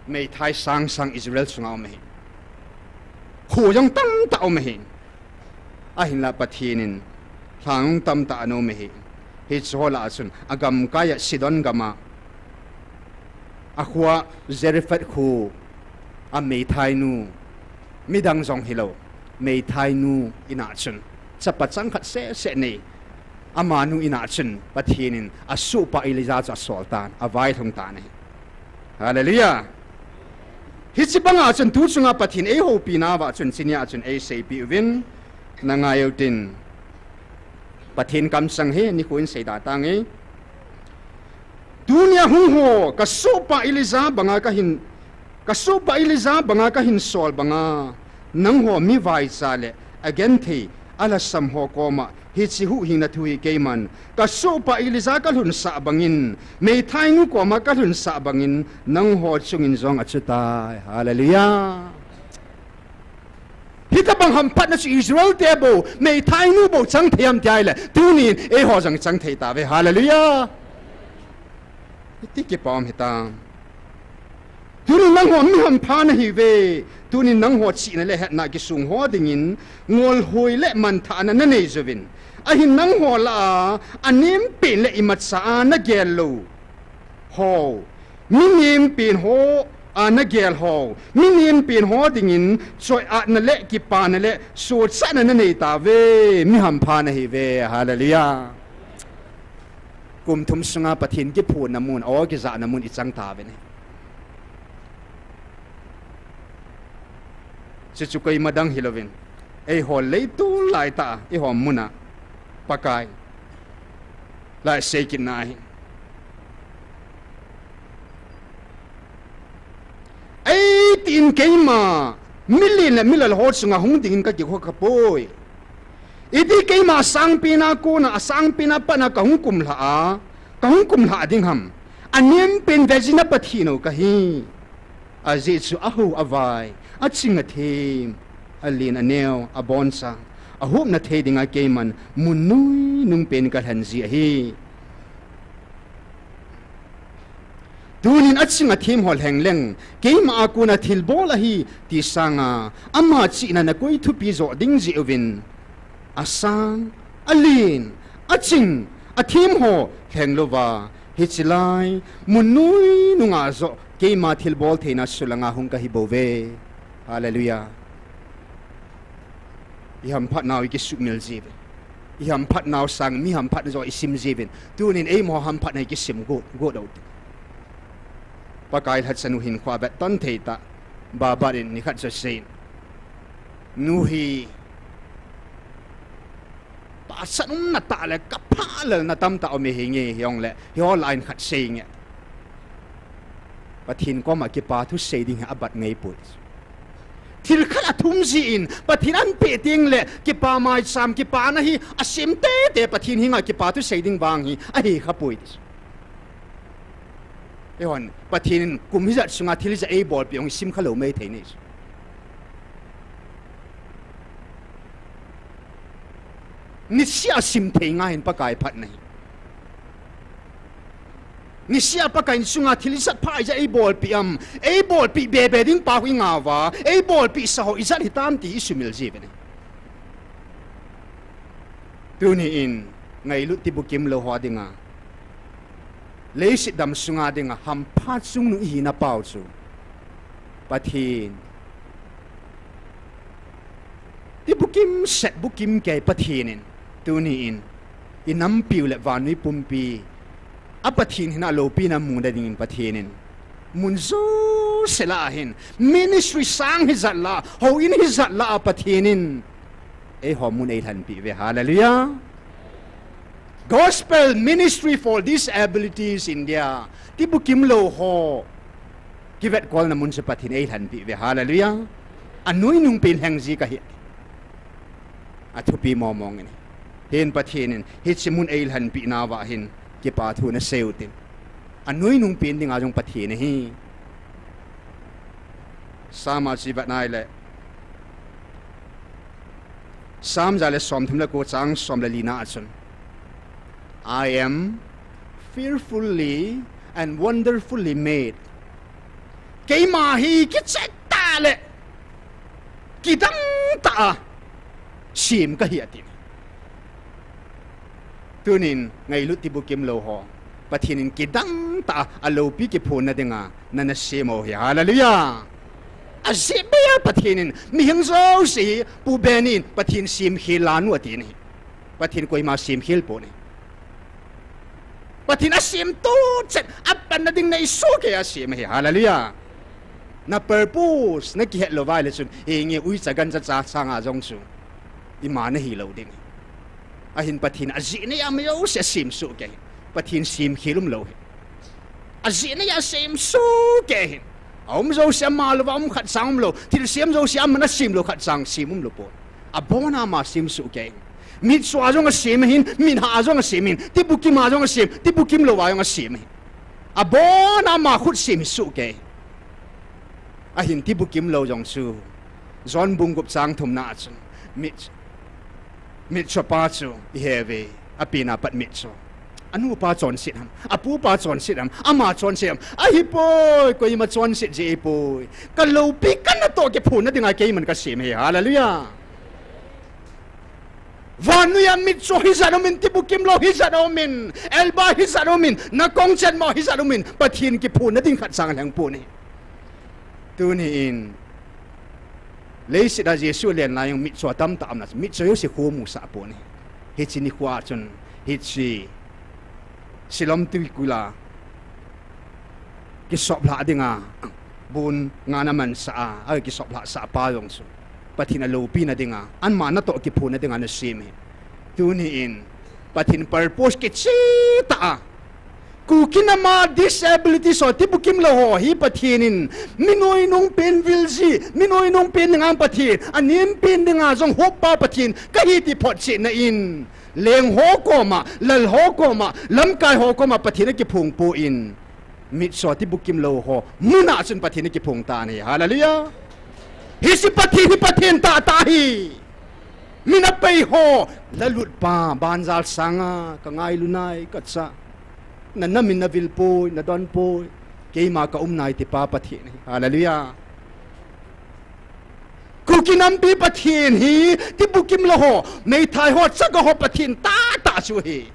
Meithai sangsang Israel chunga um ahi. Kho jong tamtah um ahi. Ahinla Pathen in lhang tamtah ana um ahi. Hiche ho lah a chun, agamkai a Sidon gam a, akhoa Zarephath kho a meithainu, midang jong hilou, meithainu in a chun, chapa changkhat seh seh nei, amanu in a chun, Pathen in asohpa Elijah chu asol tan, availhung tan ahi. Hallelujah. Hiche banga chun tu chunga Pathen eihoupina uva chun, chuni a chun eiseipeh uvin, nangai utin. Pathen kamsang hi nikho in seida tange. Tunia hung ho, kasohpa Elijah banga kahin, kasohpa Elijah banga kahin sol banga, nangho mi vaicha le agenthei, alhasam ho koma, hiche huhhingna thu hi keiman, kasohpa Elijah kalhunsah bangin, meithainu koma kalhunsah bangin, nangho chungin jong achutai. Hallelujah. Hitobang hamphatna chu Israel te bou, meithainu bou chang thei ham ti ahile, tunin eiho jong chang thei tauve. Hallelujah. Iti kipah um hitam. Tunin nangho mi hampha nahiuve. Tunin nangho chihna le hetna kisong ho dingin, ngolhoi le manthahna nanei jouvin, ahin nangho lah a, anempin le imacha a nagel lou ho, mi nempin ho a nagel ho, mi nempin ho dingin choi-atna le kipana le sochatna nanei tauve, mi hampha nahiuve. Hallelujah. Kum thum sunga Pathen kiphonna mun, aw kijahna mun ichang tauvin ahi. Chuchu koima dang hilouvin, eiho leitol laitah a, eiho muna Pakai lah a seikitna ahi. Eitin keima milen le milal ho chunga hung dingin kakikhoh khapoi. Iti keima sangpen a kona, asangpen a pat a kahung kumlhah a, kahung kumlhah ding ham? Anempin vejin a Pathen u kahi. Ajeh chu ahou avai, aching athem, alen aneo, aboncha, ahopna thei dinga keiman mun nuinung pen kalhen ji ahi. Tunin aching athem ho lheng leng, keima a kona thilbol ahi ti sanga, ama chihna nakoi thupi joh ding jeh uvin, asang, alen, aching, athem ho lheng louva, hiche lai mun nuinunga joh keima thilbol theina sulanga hung kahi bouve. Hallelujah. Ihamphatnau ikisuhmil jiuvin, ihamphatnau sang mi hamphatna joh isim jiuvin, tunin eimaho hamphatna ikisim got, got u hite. Pakai lhachanu hinkhoa vetton thei tah, Babat in nikhat chu aseiyin, nu hi pachat umna tah le kaphalalna tamtah um ahi nge, hijongle hiho lah in khat seinge, Pathen koma kipa thu sei ding hi abat ngeipoi. Thil khat athum jeh in Pathen anpeh tengle kipa maicham, kipana hi asem teitei, Pathen henga kipa thu sei ding vang hi ahi khapoi. Eihon Pathen in kum hijat sunga thil hijat eibolpeh jong isim khalou mei thei nei. Niseh a sim thei ngai hin Pakai phatna hi. Niseh a Pakai in sunga thil ijat pha ijat eibolpeh am, eibolpeh bebe ding pa khu ingauva, eibolpeh sa ho ijat hitam ti isumil jiuvin ahi. Tuni in ngailut tibukim lou ho dinga, leiset dam sunga dinga hampha chungnung ihina pau chu Pathen, tibukim set bukim kei Pathen in, tuni in inampiu le vannoi pumpi a Pathen hina loupina muna dingin Pathen in mun jouse lah a hin, ministry sang hijat lah a, houin hijat lah a Pathen in eiho mun eilhenpeh uve. Hallelujah. Gospel Ministry for Disabilities India, tibukim lou ho kivetkolna mun chu Pathen eilhenpeh uve. Hallelujah. Anoinung pen lheng ji kahi. Athupi momong in, hin Pathen in hiche mun eilhenpeh nauva hin kipa thu nasei utin, anoinung pen dinga jong Pathen ahi. Sam a chu ivet nai le, Sam ja le somthum le ko chang som le lina a chun, I am fearfully and wonderfully made. Keima hi kicheh tah le kidang tah a sem kahi ati. Tunin ngailut tibukim lou ho, Pathen in kidang tah a, aloupi kiphonna dinga nana sem u ahi. Hallelujah. Ajeh beiya Pathen in mihing jouse hi Pu Benny in Pathen semkhel lanu ati ahi. Pathen koima semkhel poi. Pathen asem tohchet, apanna ding nei sohkei a asem ahi. Hallelujah. Na purpose nakihet lou uva ahile chun, henge uicha gancha cha sanga jong chu ima nahilou ding. Ahin Pathen ajeh neiya mi jouse asem sohkei ahi. Pathen semkhel umlou ahi. Ajeh neiya asem sohkei ahi. Aum jouse ama louva um khatcha umlou. Thilsem jouse aman asem lou khatcha sem umlou poi. Abona ama sem sohkei ahi. Mitcho a jong asem ahin, mithah a jong asem ahin, tibukim a jong asem, tibukim louva jong asem ahi. Abona ama khut sem hi sohkei ahi. Ahin tibukim lou jong chu John bung gup chang thumna a chun mit, mitchopa chu ihe uve, apenna pat mitcho. Anupa chonset ham, apupa chonset ham, ama chonset ham? Ahipoi, koima chonset jeh ahipoi. Kaloupi kanatoh kiphonna dinga keiman kasem ahi. Hallelujah. Vannoiya mitcho hijat umin, tibukim lou hijat umin, elba hijat umin, nakong chenmo hijat umin, Pathen kiphonna ding khatcha alheng poi. Tunin leiset a Jesu alen lai jong mitcho tamtah aumna, mitcho jouse khomusah poi. Hiche nikho a chun hiche Siloam twikul a kisoplhah dinga bun ngan amansah a, akisoplhahsah pa jong chu Pathen aloupina dinga, ama natoh kiphonna dinga ana sem ahi. Tunin Pathen purpose kicheh tah a, Kuki nama disability ho, tibukim lou ho hi Pathen in mi nuinung pen vil ji, mi nuinung pen dinga Pathen, anem pen dinga jong hoppa Pathen kahi ti photchetna in, leng ho koma, lal ho koma, lamkai ho koma Pathen akiphong poi. Mitcho tibukim lou ho muna chun Pathen akiphong tan ahi. Hallelujah. Hiche Pathen hi Pathen tahtah ahi. Min apei ho, lalut pa, banjal sanga kangailu nai, kacha. Na, namin navil poi, nadon poi. Keima kaum nai tipa Pathen ahi. Hallelujah. Kuki nampi Pathen hi tibukim lou ho, meithai ho, chaga ho Pathen tahtah chu ahi.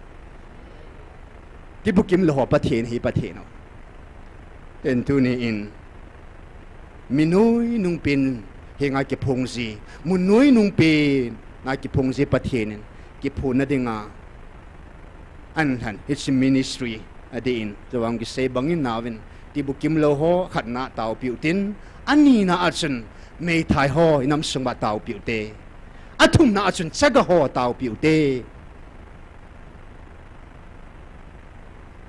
Tibukim lou ho Pathen hi Pathen ahi. Ten tunin mi nuinung pen henga kiphong ji, mun nuinung pen a kiphong ji Pathen in kiphonna dinga ahin lhan, hiche ministry adeh in, chuvang kisei bangin nauvin, tibukim lou ho khatna taopiu tin, anina a chun meithai ho inam sung uva taopiu te, athumna a chun chaga ho taopiu te.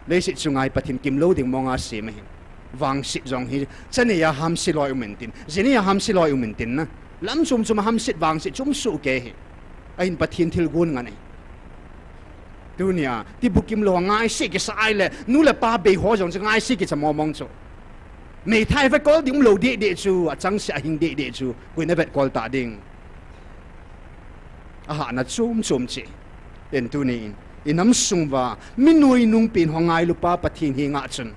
Leiset chunga hi Pathen kimlou ding monga sem ahin. Vangset jong hi, chanei a hamse loi um intin, jinei a hamse loi um intin na. Lam chom chom a hamset vangset chu um sohkei ahi. Ahin Pathen thilgon ngen ahi. Tunia tibukim lou ho ngaise kisa ahile, nu le pa bei ho jong chu ngaise kisa mong mong chu. Meithai vetkol ding umlou deh deh chu, achangseh a hing deh deh chu, koin avetkol ta ding. Ahahna chom chom cheh. Ten tunin inam sung uva mi nuinung pen ho ngailupa Pathen henga chun,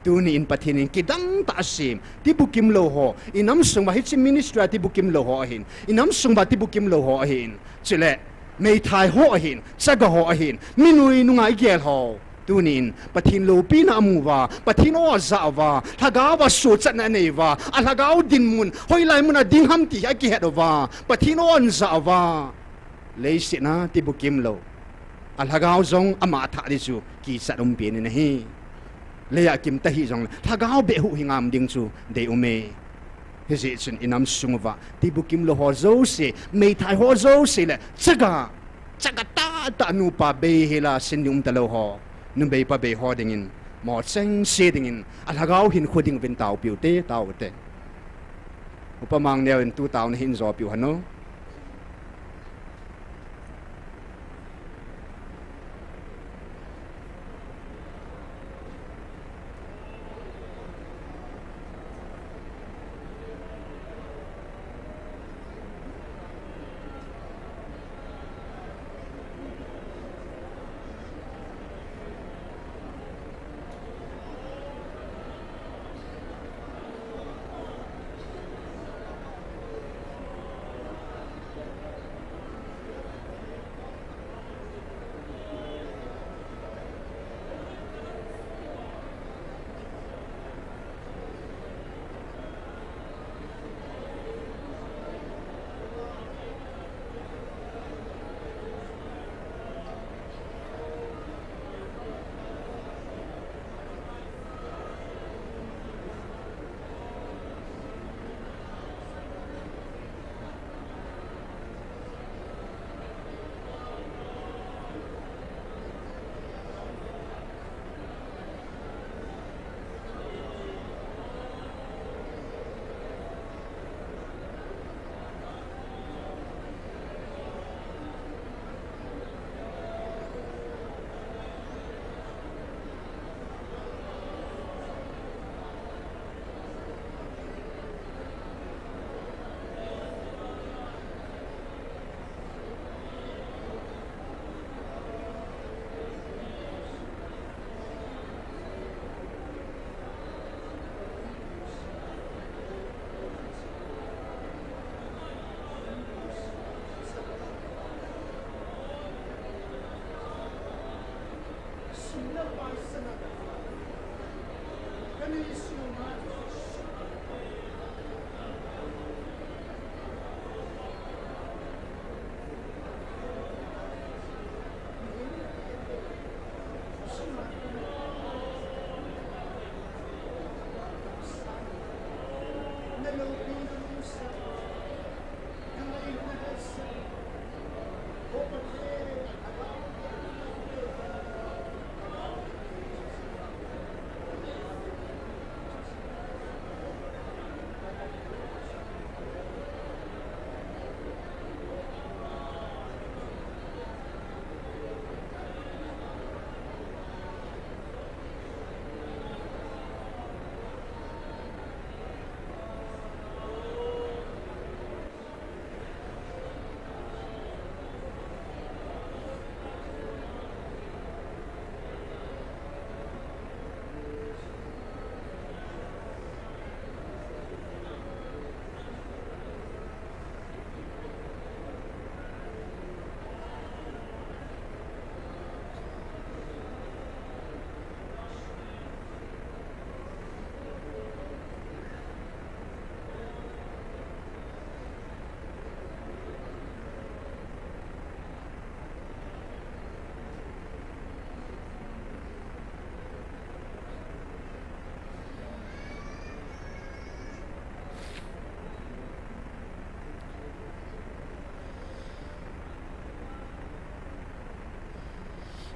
tunin Pathen in kidang tah a asem tibukim lou ho, inam sung uva hiche ministry a tibukim lou ho ahin, inam sung uva tibukim lou ho ahin, chule meithai ho ahin, chaga ho ahin, mi nuinunga igel ho, tunin Pathen loupina amu uva, Pathen aw ajah uva, lhagao a suhchatna anei uva, alhagao dinmun hoilai muna ding ham ti akihet uva, Pathen aw ajah uva, leiset a tibukim lou, alhagao jong ama thah ding chu kichat um pen in ahi. Leiya kimta hih jongle lhagao beh huhhing a um ding chu deium e. Hijeh chun inam sung uva tibukim lou ho jouse, meithai ho jouse le chaga, chaga tahtah nupa bei hela sin ding umtalou ho, numei pabei ho dingin, mo chengse dingin, alhagao hinkho dinguvin taopiu te, tao u te. Upa Mangneo in tu taona hin jopiu hen o.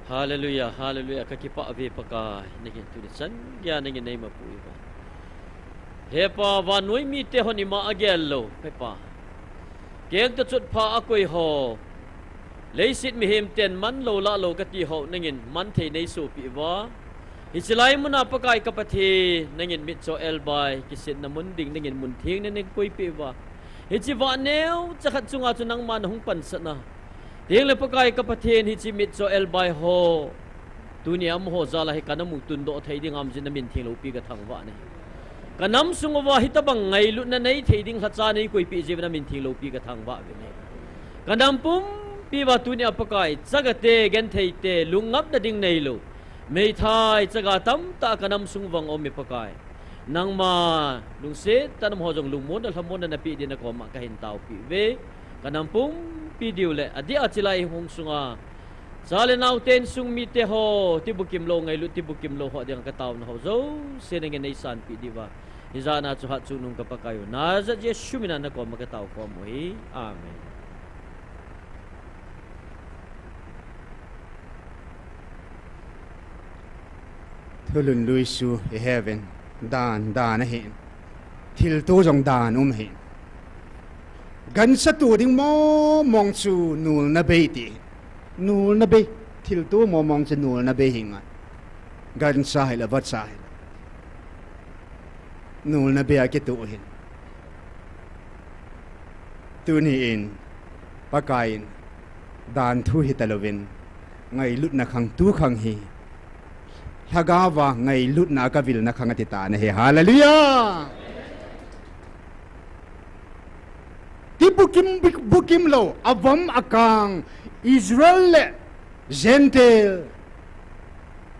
Hallelujah, hallelujah. Ka kipah ve Pakai, nangin tuni chan geiya nangin nei mapuiva. He Pa, vannoi mite hon ima agel lou, he Pa. Keng toh chutpha akoi ho. Leiset mihem ten man lou lah lou kati ho, nangin man thei nei sohpeh uva. Hiche lai muna Pakai ka Pathen, nangin mitcho elbai, kisetna mun ding, nangin mun theng nei nei koipeh uva. Hiche vah neocha khat chunga chu nangma nahung pansatna. Tengle Pakai ka Pathen hiche mitcho elbai ho. Tunia amaho jal a hi ka nam u tundoh thei ding ham jeh in na min theng loupi ka thangvah nahi. Ka nam sung uva hitobang ngailutna nei thei ding lhacha nei koipeh jeh uva na min theng loupi ka thangvah uve. Ka nam pumpi uva tunia Pakai, chagate, gentheite, lungngapna ding neilou. Meithai, chaga tamtah ka nam sung uva aume Pakai. Nangma, lungset tah a amaho jong lungmonna, lhamonna napeh ding na koma kahin taopeh uve. Ka nam pumpi diu le, adeh a chilai hung sunga. Cha le nao ten sung mite ho, tibukim lou ngailut, tibukim lou ho dinga ka taona ho jouse nangin nei sanpeh diuva. Hijat a chu hatchungnung ka Pakai u. Nazareth Jesu mina na koma ka tao khom u ahi. Amen. Thulhun lui chu i heuvin, dan, dan ahi. Thilto jong dan um ahi. Gancha to ding mong mong chu nulna bei ti. Nulna bei. Thilto mong mong chu nulna bei hinga. Gancha hile vacha hile. Nulna bei a kito hin. Tuni in, Pakai in, dan thu hitalouvin, ngailutna khang tu khang hi, lhagao va ngailutna ka vilna khang ati tan ahi. Hallelujah! Tibukim, bukim lou, avom akang, Israel le Gentile,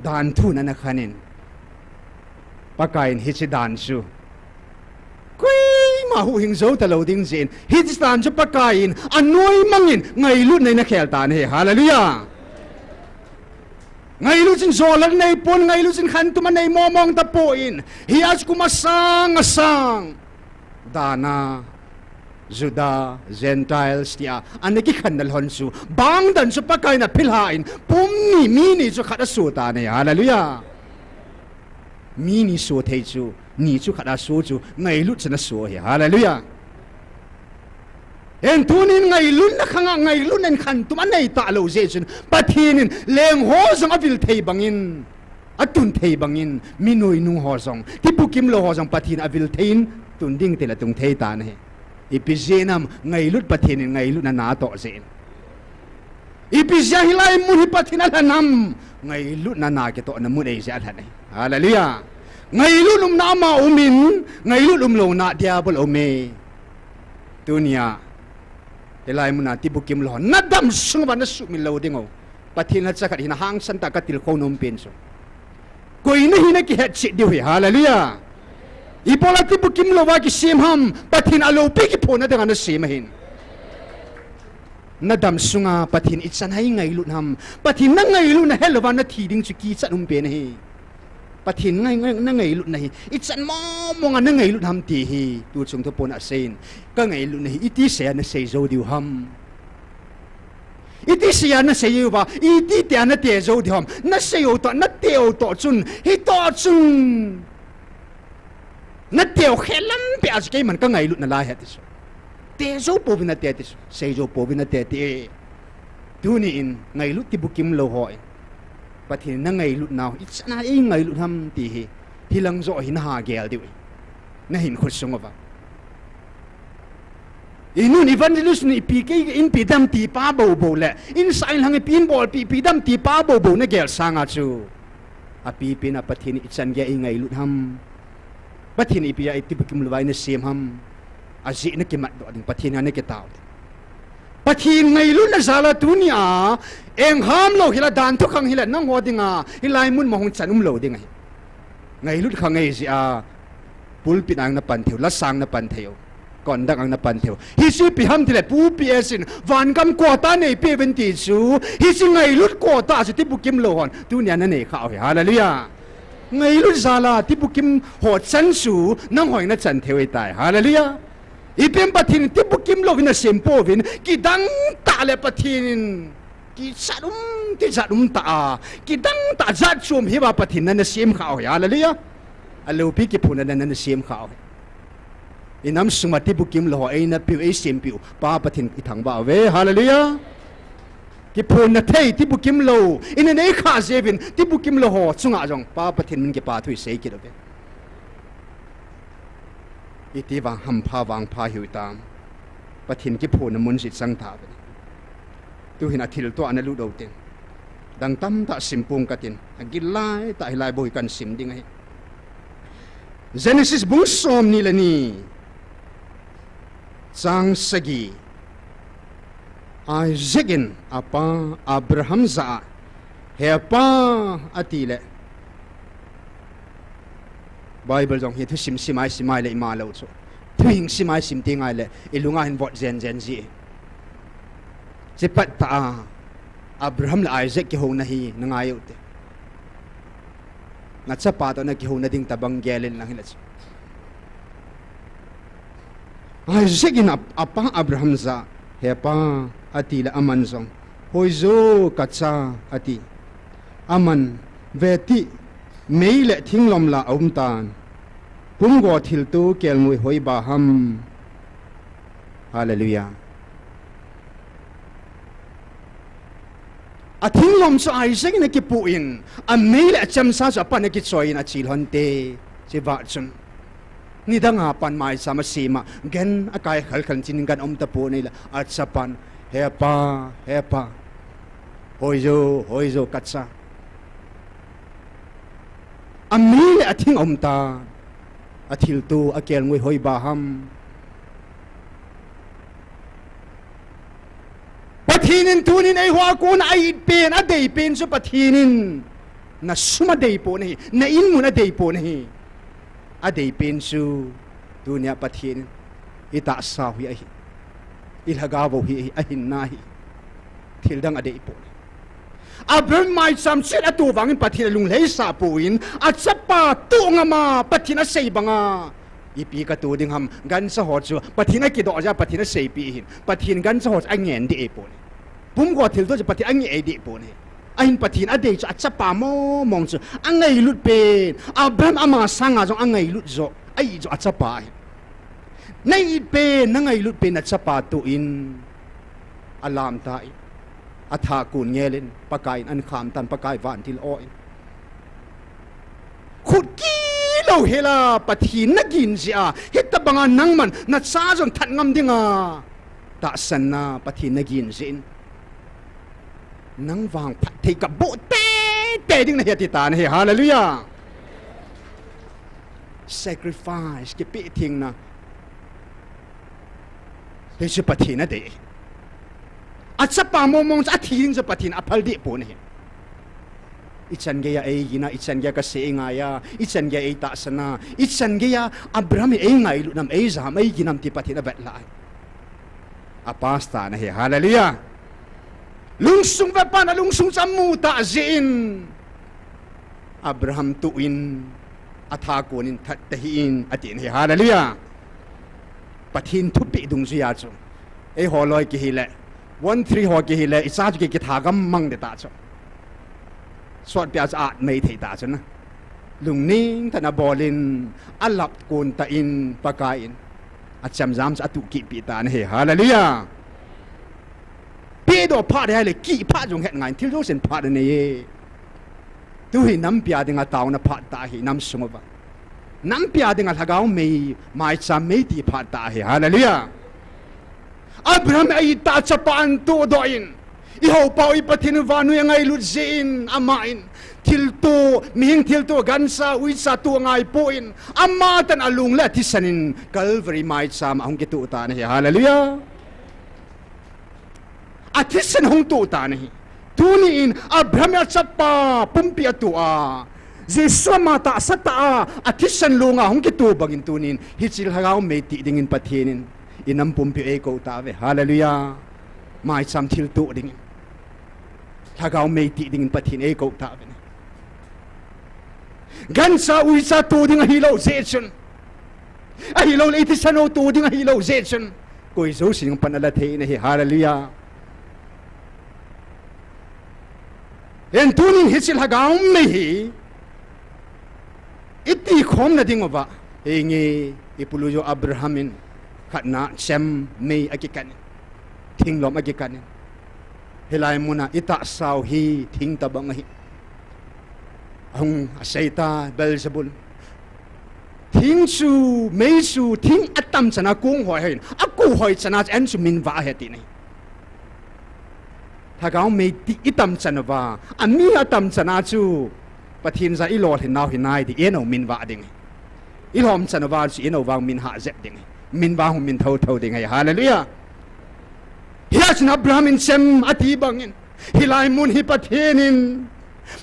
dan thu nana khan in. Pakai in hiche dan chu. Koima huhhing jou talou ding jeh in. Hiche dan chu Pakai in, anoi mang in, ngailutna in akhel tan ahi. Hallelujah. Ngailut chun jolal nei pon, ngailut chun khantum anei mong mong tapon. Hia chu kum asang asang. Dan a, Juda, Gentiles tia, ana kikhanna lhon chu. Bang dan chu Pakai in aphilha in, pum ni, mi ni chu khat aso tan ahi. Hallelujah. Mi ni so thei chu, ni chu khat aso chu, ngailut chun aso ahi. Hallelujah. Hin tunin ngailutna khang a, ngailutna in khantum anei talou jeh chun, Pathen in leng ho jong avil thei bangin, atun thei bangin, mi noinung ho jong, tibukim lou ho jong Pathen avil thei in, tun ding tile tung thei tan ahi. Ipi jeh ham, ngailut Pathen in ngailutna na atoh jeh in. Ipi jeh a hilai mun hi Pathen alhen ham, ngailutna na kitohna mun ahi jeh a alhen ahi. Hallelujah. Ngailut umna ama um in, ngailut umlouna diabol aume. Tunia, hilai muna tibukim lou, na dam sung uva na sumil lou ding u. Pathen lhacha khat hi na hangsan tah a ka tilkhou nom pen chu. Koi nahi na kihet cheh diu ahi, hallelujah. Ibola tibukim louva kisem ham, Pathen aloupi kiphona dinga na sem ahin. Na dam sunga Pathen ichan a i ngailut ham, Pathen na ngailutna helouva na thi ding chu kichat um pen ahi. Pathen ngai, ngai, na ngailutna hi, ichan mong monga na ngailut ham ti hi, tu chung thu pon a asei in, ka ngailutna hi, iti seija na sei jou diu ham. Iti seija na sei uva, iti tia na te jou diu ham. Na sei u toh, na te u toh chun, hitoh chun. Na te u khe lam peh a chu keiman ka ngailutna lai ahi ti chu. Te jou pouvin na te ti chu, sei jou pouvin na te ti. Tuni in ngailut tibukim lou ho in. Pathen na ngailut nau, ichan a i ngailut ham ti hi. Hilang joh hi na ha gel diu. Na hinkho sung uva. I nun evangelist in ipi kei inpi damtipa bou bou le, in sah in lhang ipi in bolpi, ipi damtipa bou bou na gel sanga chu. Apipen a Pathen ichan geiya i ngailut ham. Pathen ipi a i tibukim louva i na sem ham. Ajeh na kimat doh ding, Pathen a na kitao ding. Pathen ngailutna jal a tunia, engham lou hila dan thukhang hila nangho dinga, hilai mun ma hung chan umlou ding ahi. Ngailut khang ahi jeh a, pulpit a na pan thei u, lasang na pan thei u. Conduct a na pan thei u. Hichu ipi ham tile Pu P S in, vangam quota neipeuvin ti chu, hichu ngailut quota chu tibukim lou hon, tunia na nei kha u ahi. Hallelujah. Ngailut jal a, tibukim ho chan chu, nangho in na chan thei u ahitai. Hallelujah. Ipi ham Pathen in tibukim louvin na sem pouvin, kidang tah le Pathen in Kichat um, tijat um tah a, kidang tah jat chom hi ba Pathen in ana sem khah u hi. Hallelujah. Alopi kiphonna ana sem khah u hi. Inam sunga tibukim lou ho eina piu, eisem piu Pa Pathen ithangvah uve. Hallelujah. Kiphonna thei tibukim lou ina nei khah jeh uvin tibukim lou ho chunga jong Pa Pathen min kipathu isei kit uve. Iti vang hampha vangpha hiu hitam. Pathen kiphonna mun jeh chang tauve. Tuhin athilto ana lut u tin, dang tamtah sim pong katin, agil lai tah hilai bou hi kahin sim ding ahi. Genesis bung somni le ni, chang sagi. Isaac in apa Abraham jah a, He pa, ati le. Bible jong hi thusim sim a isim a ile ima lou chu, thuhing sim a isim teng a ile ilunga hin vot jen jen ji. Chupat tah a Abraham le Isaac kihouna hi na ngai u te. Na chapa toh na kihouna ding tobang gel in lang hile chu. Isaac in a, apa Abraham jah, He pa, ati le aman jong, Hoijo, ka cha, ati. Aman, Ve tih, mei le thinglom la aum tan, pumgo thilto kelngoi hoiba ham. Hallelujah. Athinglom chu Isaac in akipoh in, amei le achemsa chu apan akichoi in achil lhon te, chuva chun. Nidang a pan maicham asem a, gan akai khalkhal chin gan aum tapon ahile, achapan, He pa, he pa, hoijo, hoijo, ka cha. Amei le athing aum tan, athilto akelngoi hoiba ham. Pathen in tunin eiho a kona a-it pen, adei pen chu Pathen in na sum adei pon ahi, na inmun adei pon ahi. Adei pen chu tunia Pathen in itahsa u hi ahi, ilhagao u hi ahi, ahinna hi thildang adei pon ahi. Abraham maicham chet ato vangin Pathen alunglhaisah pon, achapa toh ngam a Pathen asei banga, ipi kato ding ham, gancha ho chu Pathen akidoh jeh a Pathen aseipeh ahin, Pathen gancha ho chu angen ding ahipon ahi. Pumgo thilto chu Pathen angeh ding ahipon ahi. Ahin Pathen adei chu achapa mong mong chu angailut pen, Abraham ama sanga jong angailut joh, a-it joh achapa ahi. Na-it pen, nangailut pen nachapa toh in alamtan, atha kon ngel in, Pakai in ahin kham tan, Pakai vantil o in. Khut kilou hela Pathen nagin jeh a, hitobanga nangman nacha jong that ngam dinga tahsanna Pathen nagin jeh in, nang vang phatthei kaboh teitei ding nahi ati tan ahi. Hallelujah. Sacrifice, kipehthengna. Hichu Pathen adei. Achapa mong mong chu athi ding chu Pathen aphal deh pon ahi. Ichan geiya eigin a, ichan geiya kasei eingai a, ichan geiya eitahsan a, ichan geiya Abraham hi eingailutnam, eijam, eigin nam ti Pathen avetlah ahi. Apastor nahi, hallelujah. Lungsung vepan alungsung chu amu tah jeh in, Abraham toh in, atha kon in, that tahih in, atin ahi, hallelujah. Pathen thupeh dungjuiya chu, eiho loi kihile, one three ho kihile, icha chu ki, kitha gam mang ding tah chu, sotpia chu at mei thei tah chu na. Lungning tah in abol in, alap kon tah in, Pakai in achemjam chu atuh kit peh tan ahi, hallelujah. Pehdoh phat ahile kih phat jong het ngai, thil jousen phat anei e. Tuhi nampi a dinga taona phat tah ahi, nam sung uva. Nampi a dinga lhagao mei, maicham mei ti phat tah ahi, hallelujah. Abraham a-it tah chapa ahin tohdoh in, ihoupa u i Pathen u vannoi angailut jeh in, aman thilto, mihing thilto, gancha uicha to angaipon, amatah in alung le athisan in Calvary maicham ahung kitoh tan ahi, hallelujah. Athisan ahung toh tan ahi. Tuni in Abraham in achapa pumpi atoh a, Jesu ama tahsa tah a athisan longa hung kitoh bangin tuni in hiche lhagao mei tih dingin Pathen in inam pumpi eikou tauve, hallelujah. Maicham thilto dingin, lhagao mei tih dingin Pathen eikou tauve. Gancha uicha to ding ahilou jeh chun, ahilouleh ithisan ho to ding ahilou jeh chun, koi jousen pan ala thei in ahi, hallelujah. Hin tunin hiche lhagao mei hi iti khomna ding uva, henge, ipu Lujo Abraham in khatna chem mei akikan in, thinglom akikan in, hilai muna itahsau hi thing tabang ahi. Ahung asei ta Beelzebul. Thing chu, mei chu, thing atam chana kong hoi hin, ako hoi chana chu en chu min vah ahi ati nei. Lhagao mei ti itam chan uva, ami atam chana chu Pathen ja ilolhin nau hi nai di, eno min vah ding. Ilhom chan uva chu eno vang min hah jep ding. Min vang hung min tho tho ding ahi. Hallelujah. Hia chun Abraham in chem ati bangin, hilai mun hi Pathen in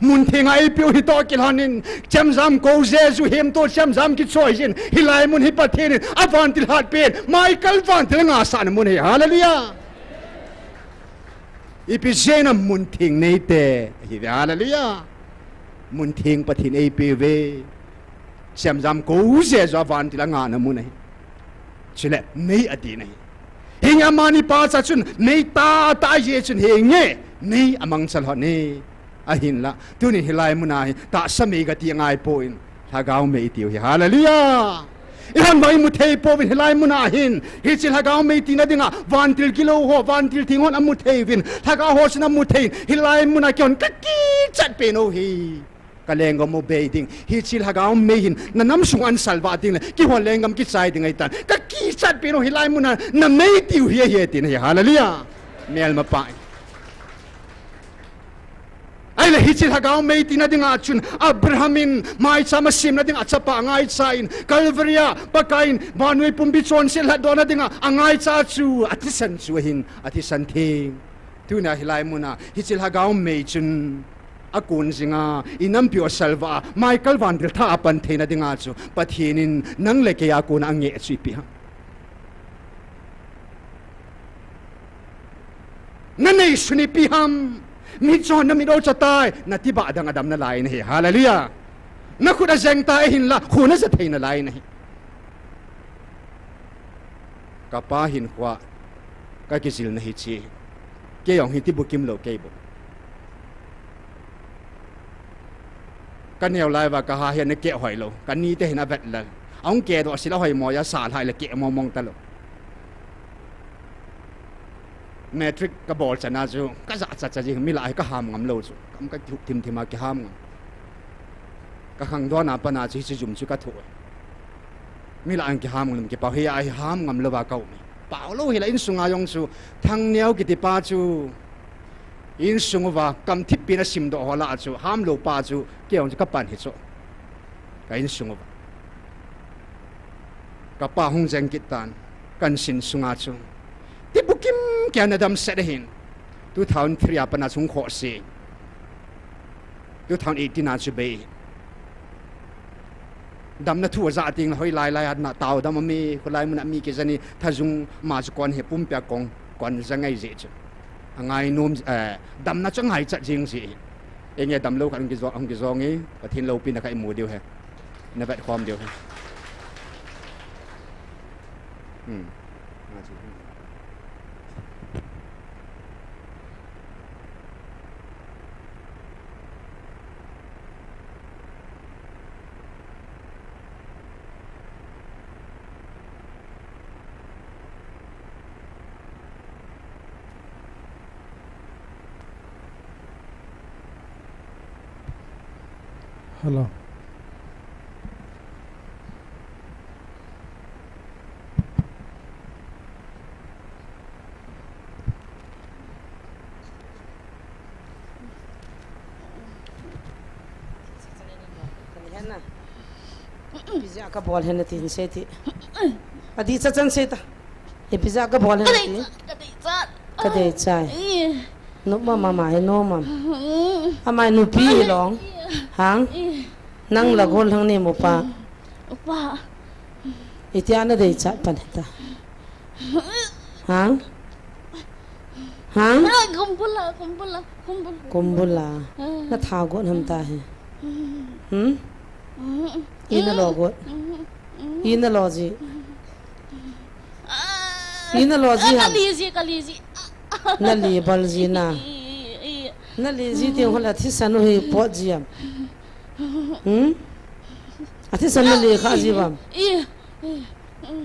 mun theng a eipeu hi toh kilhonin, chemjam ko Jesu hem toh chemjam kichoi jin, hilai mun hi Pathen in avantil hat pen, Michael vantil ngasahna mun hi. Hallelujah. Ipi jeh a mun theng neite ahi ve, hallelujah. Mun theng Pathen eipeuve. Chemjam ko Jesu avantil angahna mun ahi. Chule mei ati nei. Hinge amani pacha chun mei tah tah jeh chun hinge mei amangcha lhon e. Ahinla, tunin hilai muna hi tahsa mei kati angai poi. Lhagao mei itiu hi. Hallelujah. Ihon bang imu thei pouvin hilai muna hin. Hiche lhagao mei tina dinga vantil gilou ho, vantil theng hon amu thei uvin. Lhagao ho chun amu thei in. Hilai muna kihon kakichat pen u hi. Ka lenggam u bei ding. Hiche lhagao mei hin na nam sung an salvah ding le kihon lenggam kichai ding ahitan. Kakichat pen u hilai muna na mei tiu hi ahi ati nei. Hallelujah. Melmapa in. Ahile hiche lhagao mei tina dinga chun Abraham in maicham asemna dinga achapa angaicha in Calvary a Pakai in vannoi pumpi chonset lhatdohna dinga angaicha chu athisan chu ahin, athisan theng. Tuna hilai muna hiche lhagao mei chun akon jinga, inampiu asalvah a, Michael vantil thah a pan theina dinga chu Pathen in nang le kei a kona angeh chu ipi ham? Na neisun ipi ham? Mitcho na mit o chatai, na tibah dang adam nalai nahi. Hallelujah. Na khut ajeng tai ahinla, khu naja thei nalai nahi. Kapa hinkhoa kakijil nahi chi. Kei jong hi tibukim lou kei bou. Kaneo lai uva kaha hi ana keh hoi lou. Kanite hin avet lal. Ahung kehdoh sila hoimo ja sa lhai le keh mong mong talou. Matric kabol chana chu kajah cha cha jing, mi lah a hi kaham ngam lou chu. Kam kakithuh thim thim a kiham ngam. Kakhangdon a pat a chu hiche jum chu kathoh. Mi lah a kiham ngam kipah hi a hi ham ngam louva kaum e. Pao lou hila insunga jong chu Thangneo kitipa chu insung uva kam thip pin asimdoh ho lah a chu ham lou pa chu kei jong chu kapan hi chu. Ka insung uva. Kapa hung jeng kit tan, kainsun sunga chu tibukim keiya ana damset ahin. Two thousand three a pat a chu hung khohse. Two thousand eighteen a chu bei. Damna thu ajah teng le hoilai lai a na tao dam ami, kholai mun a mi kijani thajung ma chu kon hi pumpia kong, kon ja ngai jeh chu. Angainom, eh, damna chu angaichat jing jeh. Enge damlou khat hung kijong, hung kijong e, Pathen loupina khat imu diu ahi. Na vetkhom diu ahi. Hmm. Hello. Pizza kabol hen tin sei ti. Adih cha chan sei ta. Ipi jeh a kabol hen ti? Kadei chat, kadei chat. Kadei chai. Ih. Nom am ama hi nom am? Mm. Ama hi nupi hi long. Ih. Hang? Ih. Nang la gol hang ni mo pa. Upa. Itia nadei chat pan hita. Hang? Hang? Ah, kumbula, kumbula, kumbula. Kumbula. Ah. Natha got ham ta hi. Mm. Hmm? Mm. Ina lo got. Mm. Ina lo ji. Ah. Ina lo ji ham? Kali ji, kali ji. Nali bal ji na. I, i, i. Nale ji teng hon la thisan u hi pot ji am? Hmm? Athisan nale kha ji am?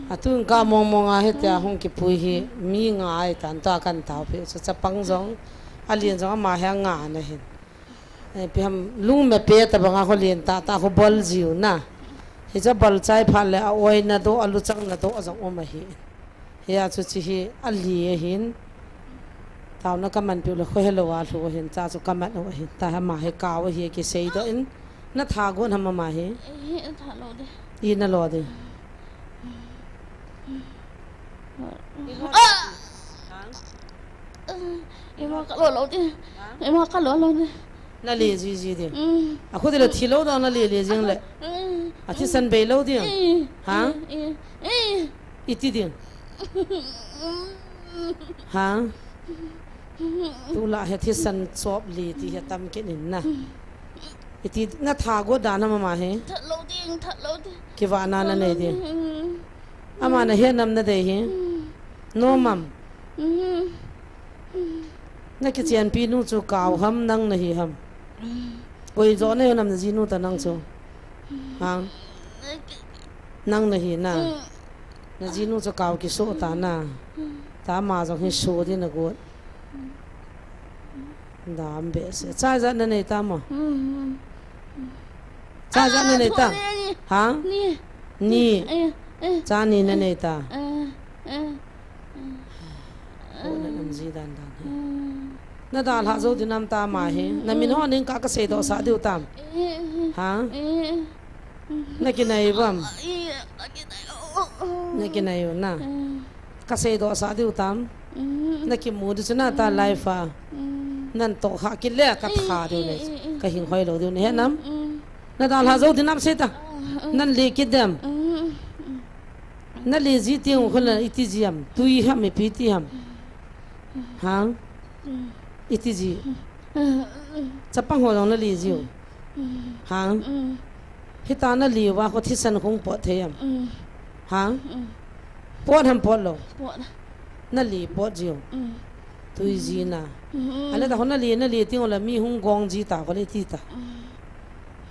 Atun ka mong mong a hitia hung kipui hi mi nga ai tan ta kan tao pe chu chapang jong, alen jong ama hi nga na hin. Eh, pi ham lung me pe ta banga ho len ta ta ho bol jiu na. Hicha bol chai phat le a oi na do, a luchang na do a jong um ahi. Hia chu chi hi a li ahin. Tauna ka man piu le kho hello a lhu ahin, cha chu ka man u ahin. Ta ha ma he kau ahi kisei do in. Na tha gon ham ama hi? Eh, tha lo de. I na lo de. Ah! Ima ka lo lo de. Ima ka lo lo de. Na le ji ji de. Mm. A khu de le thi lo da na le le jing le. Mm. A thisan bei lo de. Mm. Ha? Mm. Mm. Iti ding. Ha? Tu la he thisan chop li ti he tam ke nin na. Iti na tha go dan ama he. Tha lo ding, tha lo ding. Ki va na na nei ding. Mm. Ama na he nam na dei he. Mm. No mam. Mm. Na kichianpi nu chu kau ham nang na hi ham? Koi jo na hi nam na jinu ta nang chu? Hang? Nang na hi na? Na jinu chu kau kiso ta na? Ta ama jong hi so di na got. Dam be se. Cha ja na nei ta mo? Cha ja na nei ta? Ha? Ni. Ni. Eh, eh. Cha ni na nei ta? Eh, eh. Ko na nam ji dan dan he. Mm. Na dalha jo dinam ta ama he. Na min ho ning ka ka sei do sa diu tam. Eh, eh, eh. Ha? Eh, eh. Na kinai bam. Eh, na kinai. Oh, oh. Na kinai u na. Eh. Ka sei do sa diu tam. Mm. Na kimu di chu na ta life a. Mm. Nan to ha kile ka tha diu ne. Eh, eh, eh, eh. Ka hing hoi lo diu ne he nam. Mm. Na dalha jo dinam sei ta. Ah, ah. Nan le kit dem. Mm, mm. Na le ji teng u kho la iti ji am, tui ham, ipi ti ham. Hang? Iti ji. Chapang ho jong na le ji u. Hang? Hita na le uva kho thisan hung pot thei am. Hang? Pot ham pot lo. Pot. Na le pot ji u. Tui ji na. Mm. Ale ta hon na le, na le teng u la mi hung gong ji ta kho le ti ta. Mm.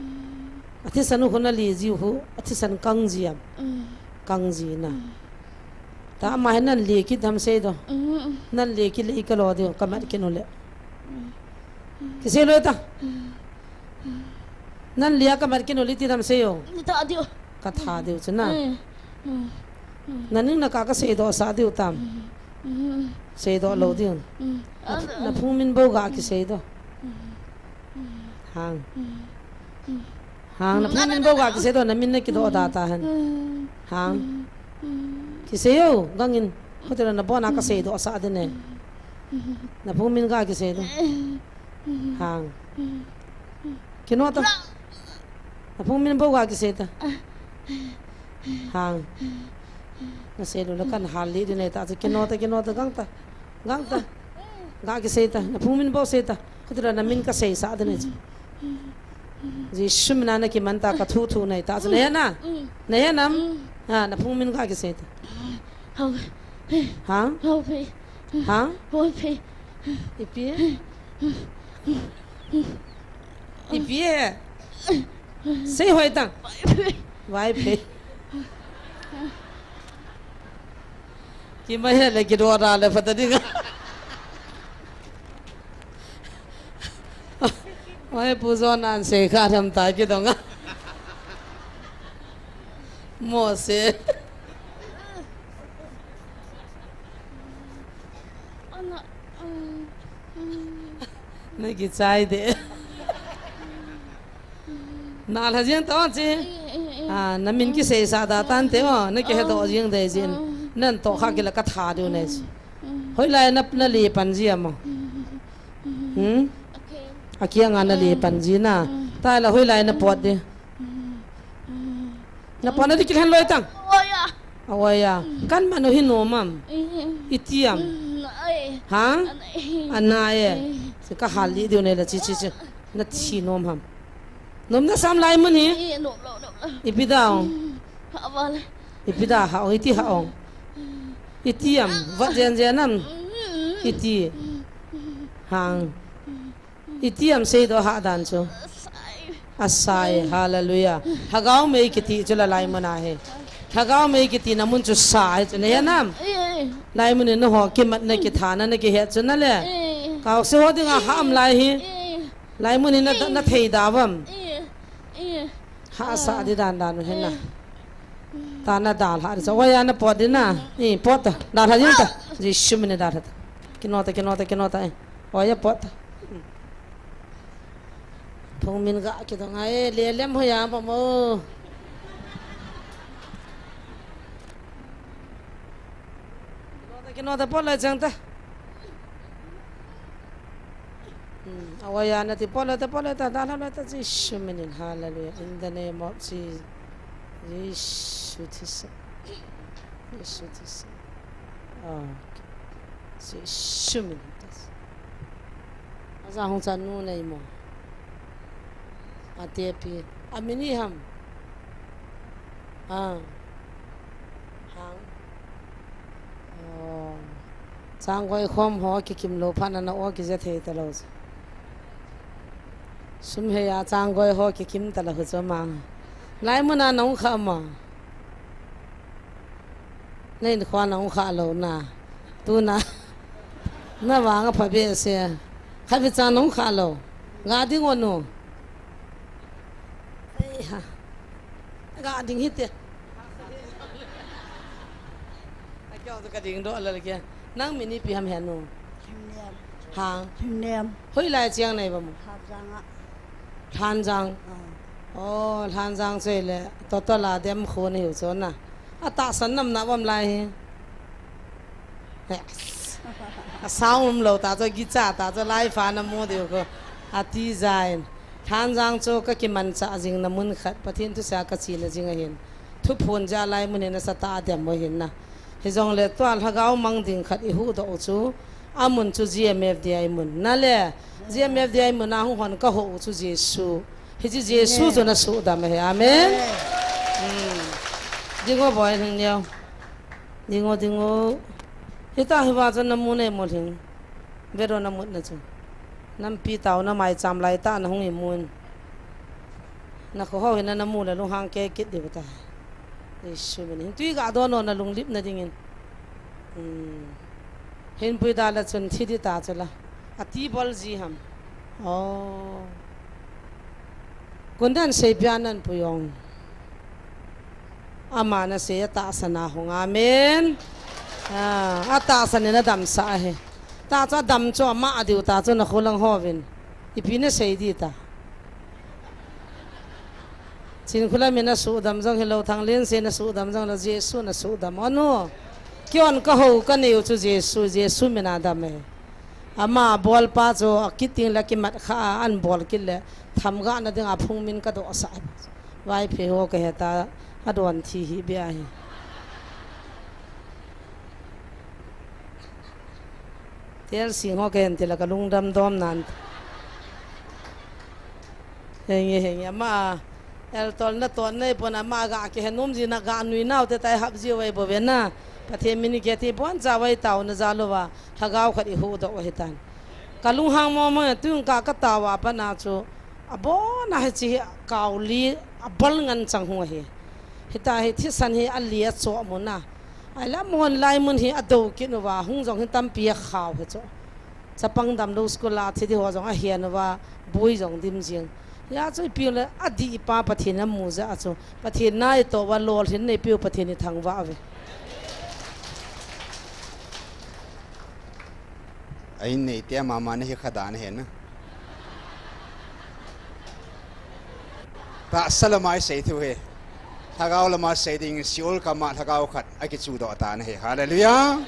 Mm. Athisan u hon na le ji u hu, athisan kang ji am. Mm. Kang ji na. Mm. Ta ama he nan le kit ham sei do. Mm. Nan le kit le i ka lo diu, ka mat kit u le. Mm. Kisei lo ta. Mm. Nan le a ka mat kit u le ti ham sei o. Ni ta diu. Ka tha diu chu na. Mm. Mm. Mm. Na ning na ka ka sei do sa diu tam. Mm. Mm. Sei do lo diu. Mm. Na phu-, na phung min bou ga kisei do. Mm. Mm. Hang. Mm. Mm. Hang, na phung min bou ga kisei do, na min na kido da ta hen. Mm. Hang. Mm. Kisei o, gang in. Hotel na bon a ka sei do sa de ne. Mm. Na phung min ga kisei do. Mm. Hang. Mm. Kino ta. Na phung min bou ga kisei ta. Hang. Na sei lo la kan hal li di nei ta, kino ta, kino ta, gang ta. Gang ta. Ga kisei ta. Na phung min bou sei ta. Khuti la na min ka sei sa di nei. Jesu min a na kiman ta ka thu thu nei ta. Na he na. Na he nam. Ha, na phung min ga kisei ta. Hau. Ha? Hau phei. Ha? Hau phei. Ipi? Ipi e? Sei hoi tang. Vai phei. Vai phei. Ki mai he le ki do da le pha ta ding a. Oi, Pu John an sei kha tham ta ki dong a. Mo se. Ana, um, um. Na kichai de. Na la jeng ta chi. Ah, na min kisei sa da tan te o, na kihe do jeng de jin. Nan to kha kila ka tha diu ne. Hoilai na, na le pan ji am? Hmm? Akiang a na le pan ji na. Ta la hoilai na pot de. Na pot na di kilhen loi tang. Oya. Oya. Kan manu hi nom am. Iti am? Ha? Ana e. Se ka hal li diu ne la chi chi chi. Na thi nom ham? Nom na sam lai mun hi? Nom lo, nom lo. Ipi da ong? Ha, vale. Ipi da ha ong, iti ha ong. Iti am, vat jen jen am. Iti. Hang. Iti ham seidoh hah dan chu. Asai. Asai, hallelujah. Lhagao mei kiti chu la lai mun ahi. Lhagao mei kiti na mun chu sa ahi chu, nahe nam? Eh. Lai mun in nangho kimatna, kithana nakihet chu nale. Eh. Kaose ho dinga ham lai hi. Eh. Lai mun in na, eh, nathei da uvam? Eh. Eh. Hahsa di dan dan hin na. Eh. Ta nadalha di sa. Oiya napot di na. Eh, pot ta. Dalha di ta. Jesu min in dalha ta. Kino ta, kino ta, kino ta, eh. Oiya pot ta. Phung min ga kidong a, eh, lelem hoiya pa mo. Kino ta, kino ta, pot le chang ta. Hmm, oiya nati, pot le ta, pot le ta, dalha le ta, Jesu min in, hallelujah. In the name of Jesus. Jesu tisa. Jesu tisa. Okay. Jesu min in ta. Aja hung cha nu nei mo. Ate pi. Amin i ham. Ah. Hang. Oh. Changgoi khom ho kikim lou phat na na o kije thei talou. Sum hei a changgoi ho kikim talou chu ma. Lai mun a nahung kha ma. Na in khua nahung kha lou na. Tuna. Na vang a pha behseh. Khatvei cha nahung kha lou. Ga ding o nu. Ei ha. Ga ding hite. Akeo tu ka ding doh lal kia. Nang min ipi ham he nu? Himnem. Ha? Himnem. Hoilai chiang nei ba mu? Lhanjang a. Lhanjang. Ah. Oh, Lhanjang chu le. Total a dem khu nei u chu na. Atahsan nam na bam lai hi. Yes. A sound um lou ta chu, gicha ta chu, lai pha na mu diu ko. Ati jain. Lhanjang chu ka kimanchah jing na mun khat, Pathen thusei a ka chena jing ahin. Thuphon jeh a lai mun hin asatah a dem u ahin na. Hijongle tua lhagao mang ding khat i huhdoh u chu, amun chu G M F D I mun. Na le, G M F D I mun a hung hon ka hou u chu Jesu. Hiche Jesu chu na suhdam ahi. Amen. Hmm. Ding o boi, hing neo. Ding o, ding o. Hita hi va chu na mu nei mo hing. Vero na mut na chu. Nampi tao na mai cham lai ta na hung i mun. Na kho ho hi na na mu le lunghang ke kit di ta. Jesu min. Hing tui ga do no na lunglip na dingin. Hmm. Hin pui da la chun thi di ta chu la. Ati bol ji ham. Oh. Kundan sei pia nan pui ong. Ama na sei a tahsan a hung. Amen. Ah, a tahsan in a damsah ahi. Ta chu a dam chu ama a diu ta chu na khulang hovin. Ipi na sei di ta. Chinkholam in a suhdam jong hilou, Thanglensei in a suhdam jong lou, Jesu in a suhdam. O nu, kei on ka hou ka neiu chu Jesu, Jesu min a dam e. Ama bolpa chu a kit ding le kimat kha a an bol kit le, thamgahna dinga phung min ka dohsah. Vaiphei ho ka heta, a don thi hi bia hi. Tel sing ho ka hen ti la ka lungdam dom nan. Henge, henge, ama, el tol na ton nei pon ama ga kihe nom ji na ga nui nau te tai hap ji vai bo ve na. Pathen min ke ti pon cha vai tao na ja lou va, lhagao khat i huhdoh u ahi tan. Ka lunghang mo mo, tun ka ka tao a pat na chu, a bon a hiche hi kau li, a bal ngan chang hu ahi. Hita hi thisan hi a li a cho mun a. Ai la mon lai mun hi a do kit nu va, hung jong hi tampi a khau hi chu. Chapang damlou school a thi di ho jong a hian uva, bui jong dim jing. Hia chu ipi le a dih pa Pathen a mu jeh a chu. Pathen na i toh uva lolhin nei piu Pathen i thangvah uve. A in nei te mama na hi kha dan hen na. Tahsa lama i sei thu hi. Lhagao lama sei ding Seol kama lhagao khat a kichudoh ta na hi. Hallelujah.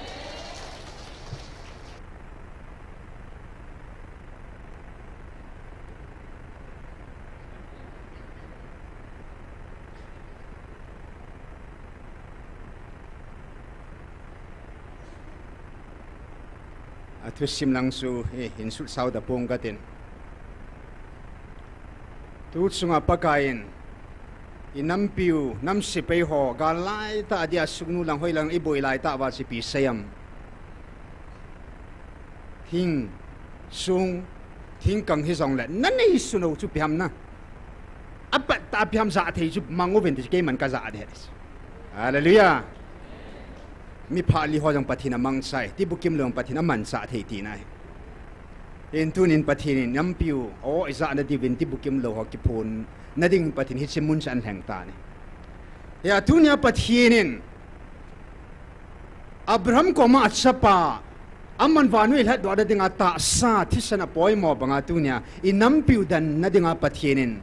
A thusim lang chu, eh, hin sutsau da pong ka tin. Tu chunga Pakai in, i nampiu, nam sepai ho, gal lai ta a dia suknu lang hoi lang i boi lai ta va chipi seiam. Hing, sung, Thingkang hijongle nanei sunou chu ipi ham na. Apat tah ipi ham ja thei chu mang uvin ti keiman kaja ding. Hallelujah. Miphah li ho jong Pathen amangchai, tibukim lou jong Pathen amanchah thei tina ahi. Hin tunin Pathen in nampiu, o, ijat nadiuvin tibukim lou ho kiphonna ding Pathen hiche mun chu ahin lheng tan ahi. Hia tunia Pathen in Abraham koma achapa, aman vannoi lhatdohna dinga tahsa thisan apoimo banga tunia inampiu danna dinga Pathen in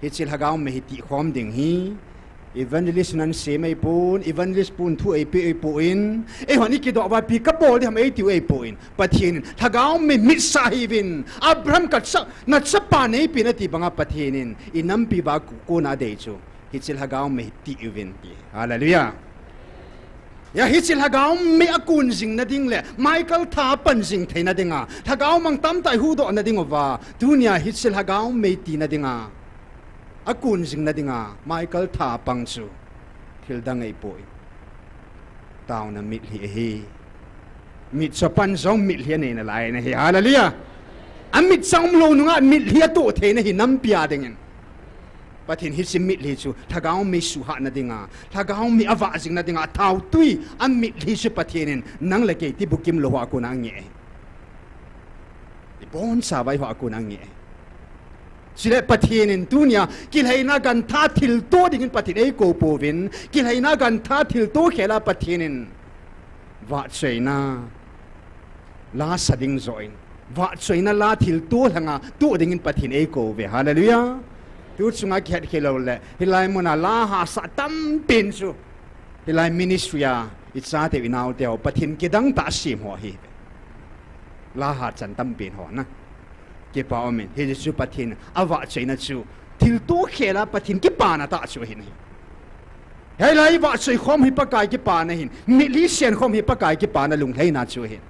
hiche lhagao mei hi tihkhom ding hi evangelist nan sem eipon, evangelist pun thu eipeh eipon, eihon ikidoh uva ipi kabol ding ham eitiu eipon, Pathen in lhagao mei mitsah hiuvin, Abraham kacha, nachapa neipen ati banga Pathen in inampi uva kona adei chu hiche lhagao mei hi tih uvin ti. Hallelujah. Hia hiche lhagao mei akun jingna ding le Michael tha apan jing theina dinga, lhagao mang tamtah ihuhdohna ding uva, tunia hiche lhagao mei tina dinga, akun jingna dinga Michael tha apang chu thildang ahipoi, taona mitlhi ahi. Mitcho pan jong mitlhi anei nalai ahi. Hallelujah. Amitcho umlou nunga mitlhi atoh theina hi nampi a dingin, Pathen hiche mitlhi chu lhagao mei suhhatna dinga, lhagao mei avah jingna dinga athaotwi amitlhi chu Pathen in nang le kei tibukim lou hoa kona angeh ahi. Ibonchauva eiho a kona angeh ahi. Chule Pathen in tunia kilhaina gantha thilto dingin Pathen eikou pouvin, kilhaina gantha thilto khela Pathen in vahchoina la sa ding joh in, vahchoina la thilto lhanga toh dingin Pathen eikou uve. Hallelujah. Tu chunga kihet khel loule hilai muna la hahsa tampen chu hilai ministry a ichateu inaoteu Pathen kidang tah asem ho ahi. La hahchan tampen ho na, kipa umin, hiche chu Pathen avahchoina chu thilto khela Pathen kipana tah chu ahin ahi. Hilai vahchoi khom hi Pakai kipana ahin, mitlhi sen khom hi Pakai kipana lunglhaina chu ahin.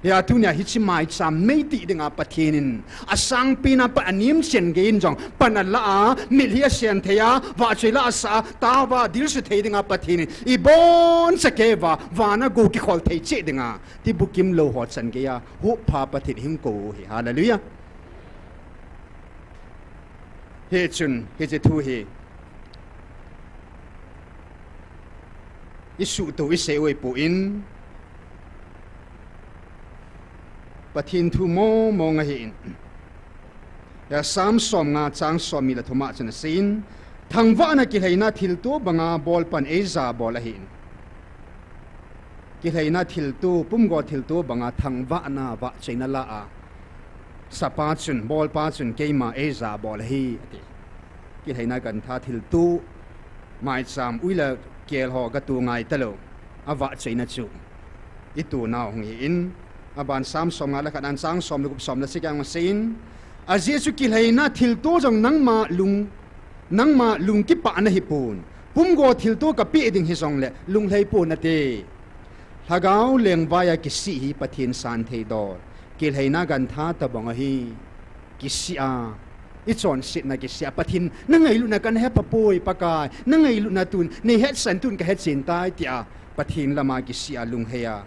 Hia tunia hiche maicham mei tih dinga Pathen in asangpen a pat anemchen geiyin jong pan ala a, mitlhi asen thei a, vahchoi la asah a, taova dilsu thei dinga Pathen in iboncha keiuva vana gou kikhol thei cheh dinga tibukim lou ho chan geiya huhpha Pathen in eikou u ahi. Hallelujah. Hichun hiche thu hi isuhtou isei u ahipon, Pathen thu mong mong ahin, Psalm somnga chang somni le thum a chun aseiyin, thangvahna kilhaina thilto banga bolpan eijabol ahin. Kilhaina thilto, pumgo thilto banga thangvahna vahchoina la a sapa chun, bolpa chun keima eijabol ahi ati. Kilhaina gantha thilto, maicham ui le kel ho katoh ngai talou, avahchoina chu itoh nau hung hin, aban Psalm somnga le khat a chang som le gup, som le sagi a aseiyin, ajeh chu kilhaina thilto jong nangma lung, nangma lung kipah nahipon, pumgo thilto kapeh ding hijongle lunglhai pon nate. Lhagao lengvai a kisih hi Pathen santhei dol, kilhaina gantha tobang ahi. Kisih a, ichonsetna kisih a, Pathen, nangailutna kana hepha poi Pakai, nangailutna tun neihetsan tun kahechen tai tia Pathen lama kisih a lunglhai a,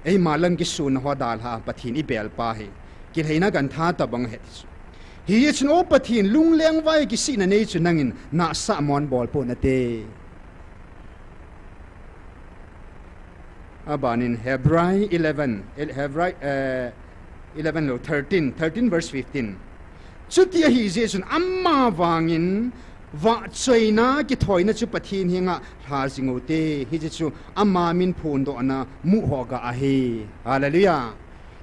eima lang kisuna ho dalha a Pathen ibelpa hi kilhaina gantha tobang ahi ti chu. Hichun o Pathen, lunglengvai a kisihna nei chu nangin nahsah mon bol pon nate. Abanin Hebrai eleven, El-, Hebrai, eh, eleven lou, thirteen, thirteen verse fifteen. Chuti ahijeh chun ama vangin vahchoina kithoina chu Pathen henga lha jing ute, hiche chu ama min phondohna muho gah ahi. Hallelujah.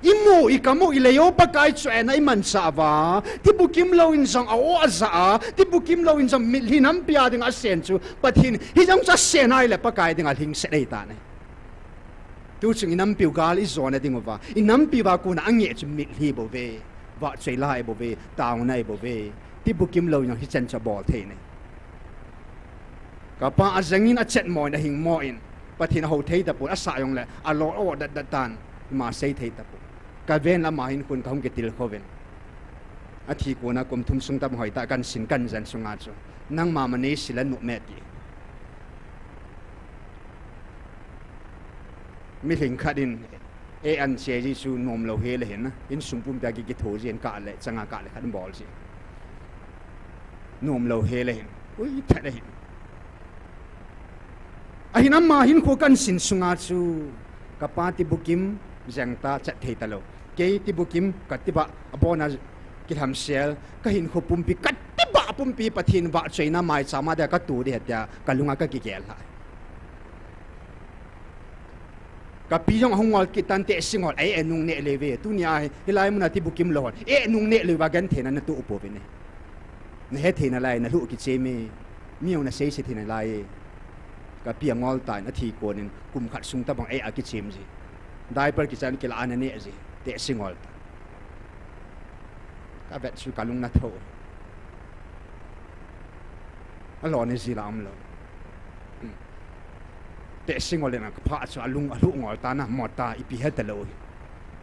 Imu, ikam u, ilei u Pakai chu ena imanchah uva, tibukim louvin jong a-o aja a, tibukim louvin jong mitlhi nampi a dinga asen chu Pathen, hijong chu asen ahile Pakai dinga lhingset ahitan ahi. Tuchung inampiu gal ijona dinguva, inampiuva kona angeh chu mitlhi bouve, vahchoi la ahibouve, taona ahibouve, tibukim louvin jong hichan chu abol thei ahi. Kapa ajangin achetmo in ahingmo in, Pathen ahou thei tapon, asah jongle alol a-o datdat tan, ima sei thei tapon. Kaven lama hin khun kahung kitilkhouvin, athi kona kum thum sung tobang hoitah kansin kanjen sunga chu nangma ma neisila nop me ti. Mihing khat in Ei an che ji chu nomlou hel ahin, insung pumpia ki, kitho jin kah le, changa kah le khat bol ji. Nomlou hel ahin. Ui, that ahin. Ahin ama hinkho kahin sin sunga chu, kapa tibukim jeng ta chat thei talou. Kei tibukim kati ba, abona kilhamsel, kahinkho pumpi kati ba pumpi Pathen vahchoina maicham a dia katoh ding ahi tia, kalunga kakigel lha. Kapi jong ahung ngol kit tan, tehse ngol, ei, eh, nung neh leuve. Tunia hi, hilai muna tibukim lou hon, eh, nung neh leuva gentheina natoh pouvin e. Nahe thei nalai, nalhuh kichem e. Mi jong naseise thei nalai e. Kapi angol tan, athi konin, kum khat sung tabang, eh, akichem ji. Diaper kichan kila ana neh ji. Tehse ngol ta. Kavet chu kalung natho. Alou ne ji la umlou. Tehse ngol le na kapha chu alung alhuh ngol ta na mota ipi hetalou.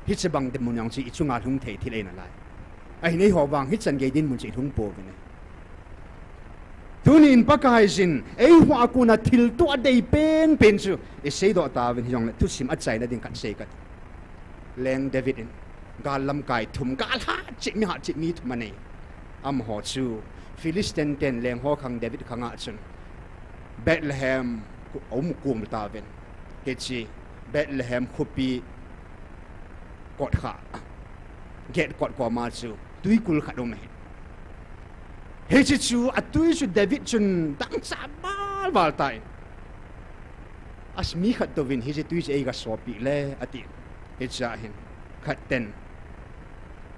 Hiche bang dinmun jong chu ichunga lhung thei thil ahi nalai. Ahin eiho vang hichan gei dinmun chu ilhung pouvin e. Tunin Pakaiyin, eiho a kona thilto adei penpen chu iseidoh tauvin hijongle thusim achaina ding khat sei kate. Leng David in, gal lamkai thum, gal hatcheh, mi hatcheh mi thum anei. Amaho chu, Philistine ten lengho khang David khanga chun, Bethlehem aum kum tauvin. Hiche, Bethlehem khopi kotkha, gate kot koma chu, twikul khat um ahi. Hiche chu, atwi chu David chun dangchah val val tan. As mi khat touvin hiche twi chu eiga sopeh le, ati. Hichea hin, khat ten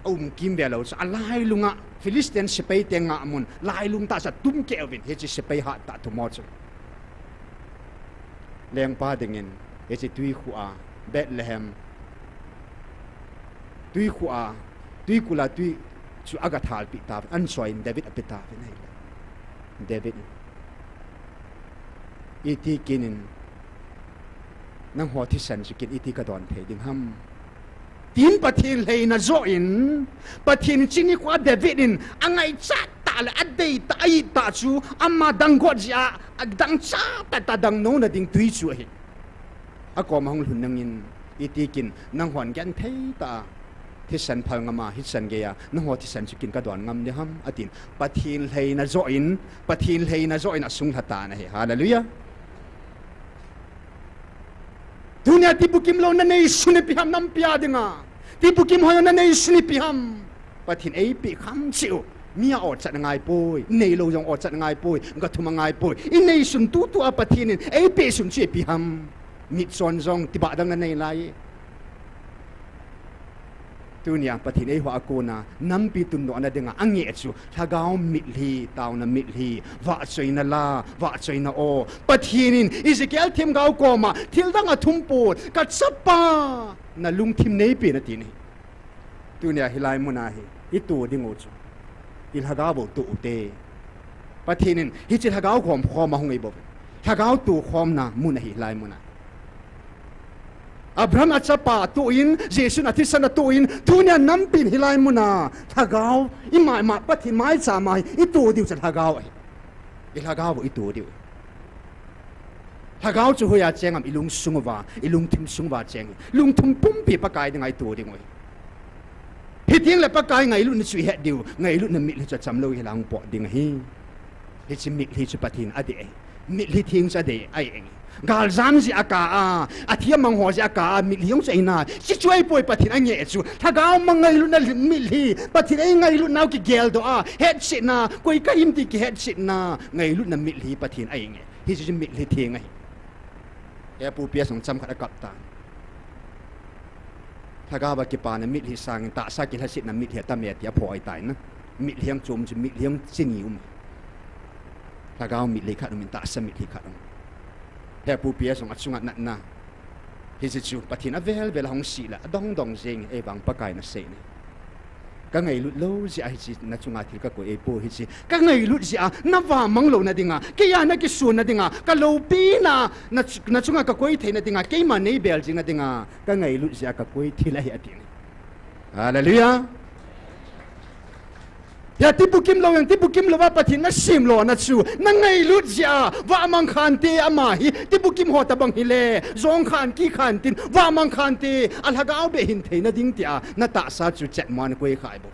aum kimvel lou chu, alailunga, Philistine sepai te ngahmun, lailung tah chu atum keh uvin, hiche sepai hattah thum ho chu. Lengpa dingin, hiche twikhu a, Bethlehem, twikhu a, twikul a twi chu aga thalpeh tauvin, anchoiyin David ape tauvin ahile. David in, iti kinin, nangho thisan chu kin iti kadon thei ding ham? Tin Pathen lheina joh in, Pathen chini khoa David in, angaichat tah le adeitah, ahittah chu, ama danggot jeh a, adangchah pettah dangnouna ding twi chu ahi. Akoma hung lhun nangin, iti kin, nanghon genthei tah a, thisan phal ngama, hichan geiya, nangho thisan chu kin kadon ngam ding ham, atin, Pathen lheina joh in, Pathen lheina joh in asunglha tan ahi. Hallelujah. Tunia tibukim lou naneisun ipi ham nampia dinga? Tibukim ho naneisun ipi ham? Pathen eipeh kham cheh u. Mi a ochat angaipoi, neilou jong ochat angaipoi, gathum angaipoi. Ineisun tutua Pathen in eipeh sun chu ipi ham? Mitchon jong tibah dang nanei lai. Tunia Pathen eiho a kona nampi tundohna dinga angeh chu lhagao mitlhi, taona mitlhi, vahchoina la, vahchoina o. Pathen in Ezekiel themgao koma thildang athum pon, kachapa, nalungthim neipen atin ahi. Tunia hilai muna hi ito dingu chu ilhagao bou to ute. Pathen in hiche lhagao khomkhom ahung eibouve. Lhagao tokhomna mun ahi hilai muna. Abraham achapa toh in, Jesun athisan atoh in, tunia nampin hilai muna lhagao, ima ima Pathen maichama hi ito diu chu lhagao ahi. Ilhagao bou ito diu. Lhagao chu hoiya cheng ham? Ilungsung uva, ilungthim sung uva cheng hi. Lungthim pumpi Pakai dinga ito dingu ahi. Hitengle Pakai ngailutna chu ihet diu, ngailutna mitlhi chu achamlou hila hung pot ding ahi. Hiche mitlhi chu Pathen adei ahi. Mitlhi theng chu adei ahi. Galjam jeh a kah a, athi amang ho jeh a kah a, mitlhi jong chu eina. Chuchu ahipoi Pathen angeh chu. Lhagao mang ngailutna mitlhi, Pathen eingailutnau kigeldoh a, hetchetna, koi kahim ti kihetchetna, ngailutna mitlhi Pathen angeh. Hiche chu mitlhi theng ahi. Hepu P S jong chomkhat akap tan. Lhagao a kipana mitlhi sangin tahsa kilhasetna mitlhi atame ti aphoh ahitai na. Mitlhi jong chom chu mitlhi jong chini um. Lhagao mitlhi khat umin tahsa mitlhi khat um. Hepu P S jong achunga natna. Hiche chu Pathen avel vel a hung sih le adong dong jeng, eivang Pakai naseina. Kangailut lou jeh a hiche nachunga thil kakoi ahipoi hiche. Kangailut jeh a navamang louna dinga, keiya nakisonna dinga, kaloupina, na, nachunga kakoi theina dinga, keima neibel jingna dinga, kangailut jeh a kakoi thil ahi atin. Hallelujah. Hia tibukim lou jeng, tibukim louva Pathen nasem lona chu, nangailut jeh a, vamang khante ama hi, tibukim ho tabang hile, jong khan, ki khan tin, vamang khante, a lhagao beh hin theina ding tia, natahsa chu chetmo a nakoi kha bou.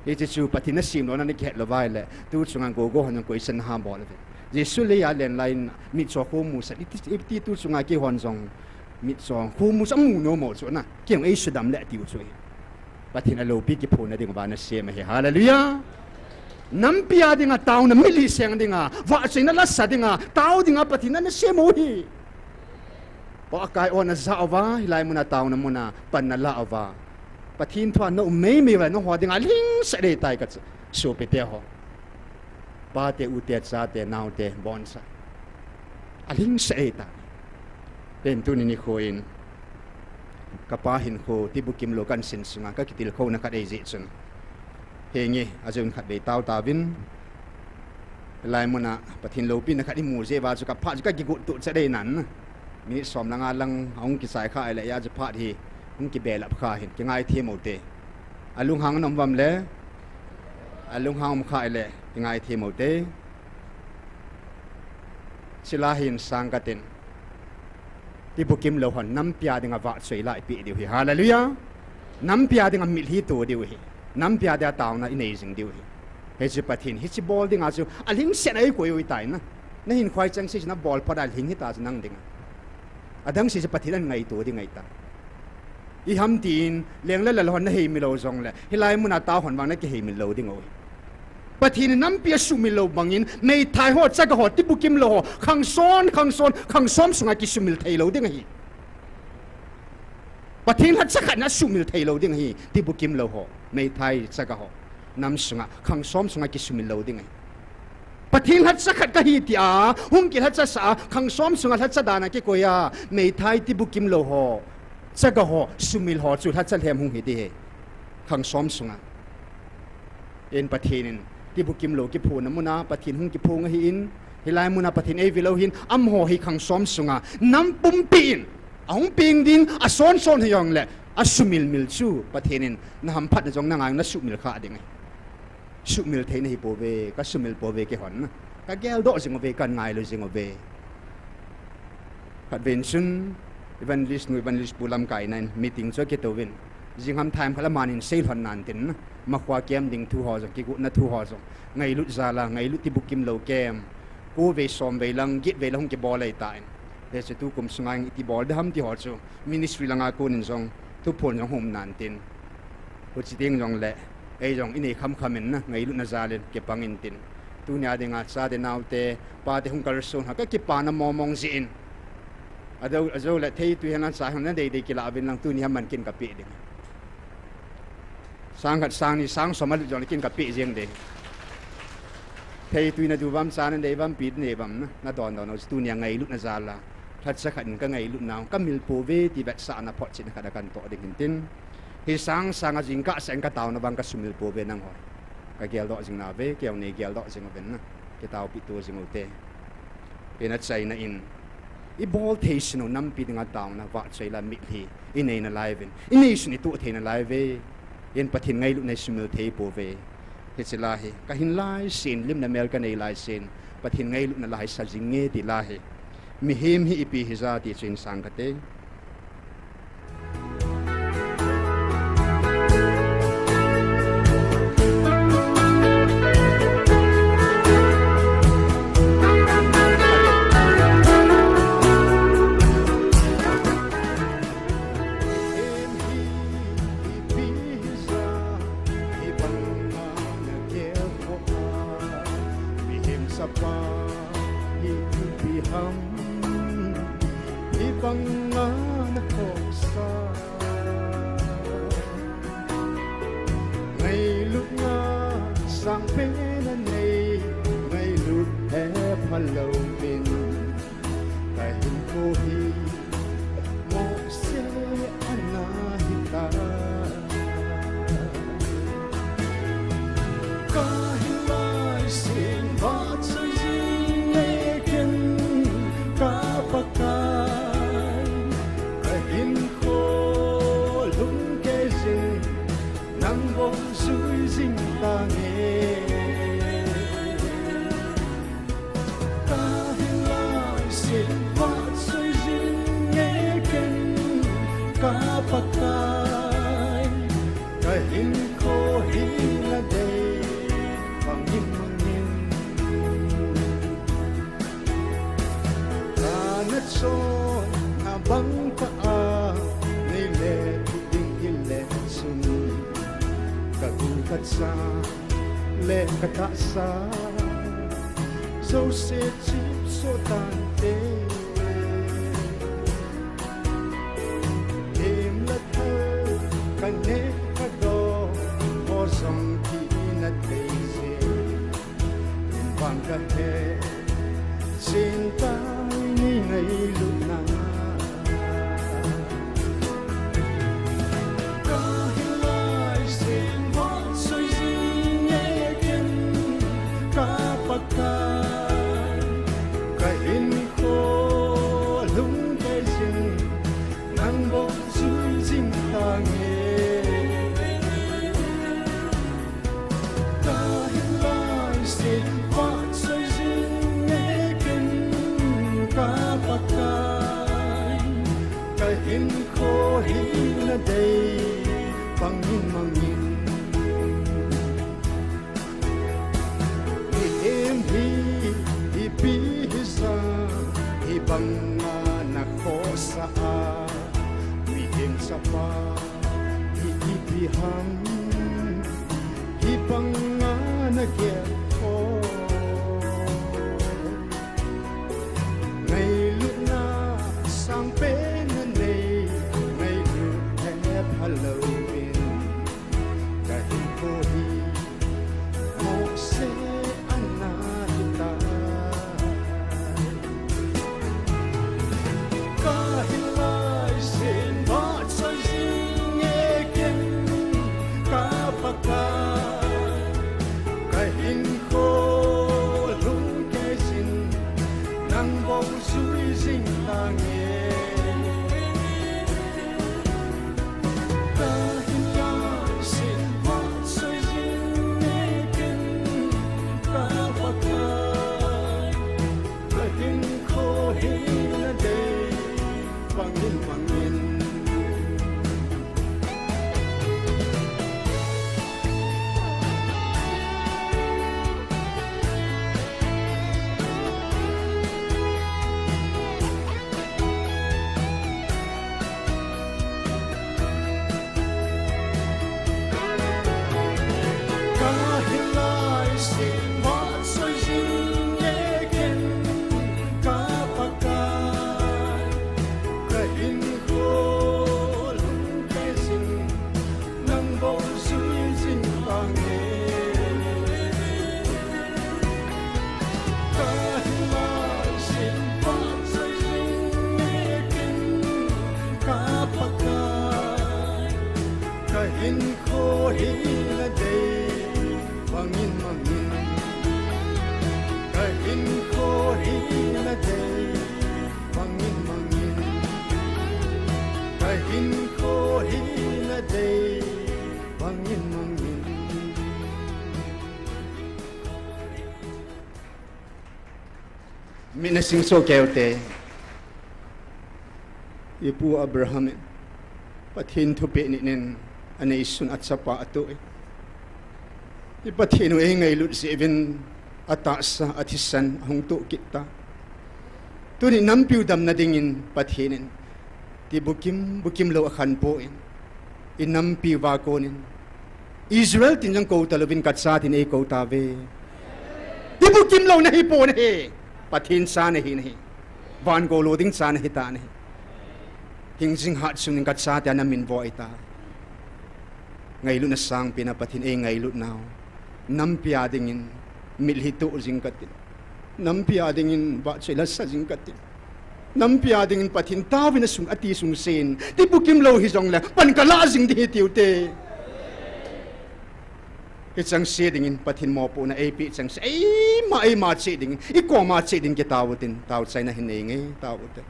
Hiche chu Pathen nasem lona nakihet lou uva ahile, tu chunga gogo hon jong koisan ham bol uve. Jesu leiya alen lai in mitcho khomu sah, iti, iti tu chunga keihon jong mitcho khomu sah mu nom u chu na, kei jong eisudam le atiu chu hi. Pathen a loupi kiphonna ding uva nasem ahi. Hallelujah. Nampi a dinga taona, mitlhi seng dinga, vahchoina lasa dinga, tao dinga Pathen in anasem u hi. Pakai o najah uva, hilai muna taona muna pan nalah uva, Pathen thua na um meimei uva, nangho dinga alhingset ding ahitai kachu, sopite ho. Pate, ute, chate, naote, boncha. Alhingset ahitai. Pen tuni nikho in, kapa hinkho, tibukim lou kahin sin sunga, kakitilkhouna khat ahi jeh chun, henge, ajouvin khatvei tao tauvin. Hilai muna Pathen loupina khat imu jeh uva chu kaphat chu kakigot toh chet dei nan. Minute som le nga lang ahung kichai kha ahile, hia chu phat hi hung kibelap kha hin, kingaithem u te. Alunghang na um uvam le, alunghang um kha ahile, kingaithem u te. Chule hin sang katin, tibukim lou hon nampi a dinga vahchoi lah ipeh diu hi. Hallelujah. Nampi a dinga mitlhi to diu hi. Nampi a dinga taona inei jing diu hi. Hiche Pathen, hiche bol dinga chu alhingset a eikoi u ahitai na. Nahinkhoa chengse chu nabol phat a lhing hita chu nang dinga. Adang se chu Pathen in angaito ding ahitai. Iham tin, leng le lal hon naheimil lou jongle, hilai muna tao hon vang nakiheimil lou ding u hi. Pathen in nampi asuhmil lou bangin, meithai ho, chaga ho, tibukim lou ho, khangson, khangson, khangsom sunga kisuhmil thei lou ding ahi. Pathen lhacha khat in asuhmil thei lou ding ahi, tibukim lou ho, meithai, chaga ho, nam sunga, khangsom sunga kisuhmil lou ding ahi. Pathen lhacha khat kahi tia hung kilhachasah a, khangsom sunga lhacha dan a kikoi a, meithai, tibukim lou ho, chaga ho, suhmil ho chu lhacha lhem hung hi ding ahi, khangsom sunga. Ahin Pathen in tibukim lou kiphonna muna Pathen hung kiphong ahin, hilai muna Pathen eive lou hin, amaho hi khangsom sunga nam pumpi in ahung peng ding, asonson hijongle, asuhmil mil chu Pathen in nahamphatna jong nangai nasuhmil kha ding ahi. Suhmil thei nahi pouve, kasuhmil pouve keihon. Kageldoh jing uve, kangailu jing uve. Khatvei chun, evangelist nu, evangelist pu lamkaina in meeting chu akitouvin, jingham time khat amanin seilhon nan tin, makhoa kem ding thu ho jong, kigotna thu ho jong, ngailut jal a, ngailut tibukim lou kem, kovei somvei lang, getvei lang hung kibol ahitan. Hiche tukum sunga iti bol ding ham ti ho chu, ministry langa konin jong, thuphon jong hung um nan tin. Huchi teng jongle, ei jong inei khamkham in na, ngailutna jal in kipang intin. Tunia dinga chate naote, pate hung kalson ha, kakipana mongmong jeh in. Ajou, ajoule theitwi hena cha hena deidei kilah uvin lang, tunia man kin kapeh ding. Sang khat, sang ni, sang som alut jongle kin kapeh jeng ding. Theitwi nadu uvam, cha nanei uvam, pi nanei uvam na, nadon don u, tunia ngailutna jal a, lhacha khat in kangailutnau kamil pouve ti vetsahna photchetna khat a kanatoh ding hintin. Hi sang sanga jingkah seh in kataona vang kasuhmil pouve nangho. Kageldoh jing nauve, kei jong neigeldoh jing uvin na, kitaopi to jing ute. Pen achaina in, ibol thei sungu nampi dinga taona, vahchoi la mitlhi inei nalai uvin, inei sun itoh thei nalai uve. Ahin Pathen ngailutna isuhmil thei pouve. Hiche la hi kahin laisen, lim le mel kanei laisen, Pathen ngailutna la hi sa jing nge ti la hi, mihem hi ipi hija ti chu hin sang kate. Mihem sapa hi ipi ham, hibanga nakhopsa. Ngailutna sangpen anei, ngailut hepha louvin, kahinkho hi mohse ana hita. Kahin laisen vahchoi jing e ken, ka Pakai, kahinkho lungkei jing, nang bou jui jing. tange. Kahin laise vahchoi jing e ken, ka Pakai, kahinkho hina dei bangin mangin. Kana chonna bang tah a nei le ding hile chun, ka gu ka cha le ka tahsa jouse chip so tante. Him la thal ka neh ka doh, ho jong ki na thei je. Vang ka he, sin tai ni ngailutna. Kahin laise vahchoi jing e ken, ka Pakai, kahinkho lungkei jing, nang bou jui jing tange. Kahin laise vahchoi jing e ken, ka Pakai, kahinkho hina dei bangin mangin. Mihem hi ipi hija, hibanga na khosa a, mihem chapa hi ipi ham, hibanga na gel tho. Ngailutna sangpen na nei, ngailut he phalou in, kahinkho hi mohse ana hitai. Kahin laise vahchoi jing e ken, ka Pakai, kahinkho lungkei jing, nang bou jui jing tange. Kahin laise vahchoi jing e ken, ka Pakai, kahinkho hina dei bangin mangin. Kahin laise vahchoi jing e ken, ka Pakai, kahinkho lungkei jing, nang bou jui jing tange. Kahin laise vahchoi jing e ken, ka Pakai, kahinkho hina dei bangin mangin. Kahinkho hina dei bangin mangin. Kahinkho hina dei bangin mangin. Mit na sing soh kei u te. I pu Abraham in Pathen thupeh nit in aneisun achapa atoh e. I Pathen u eingailut jeh uvin atahsa athisan ahung toh kit tai. Tuni nampi u damna dingin Pathen in ti bukim bukim lou akhen poi. I nampi uva konin Israel tin jong kou talouvin ka cha tin eikou tauve. Ti bukim lou nahi poi nahi. Pathen cha nahi nahi. Van gou lou ding cha nahi ta nahi. Hingjing hat sungin ka cha tia namin vo ahitai. Ngailutna sangpen a Pathen eingailut nau. Nampi a dingin mitlhi toh jing kate. Nampi a dingin vahchoi la sa jing kate. Nampi a dingin Pathen taovin asung ati sungsen. Ti bukim lou hijongle pan ka la jing ding ahi tiu te. Hicheng se dingin Pathen mopohna eipeh cheng se. Eima, eima cheh dingin. I koma cheh dingin kitao u tin. Tao chaina hin nei nge, tao u te.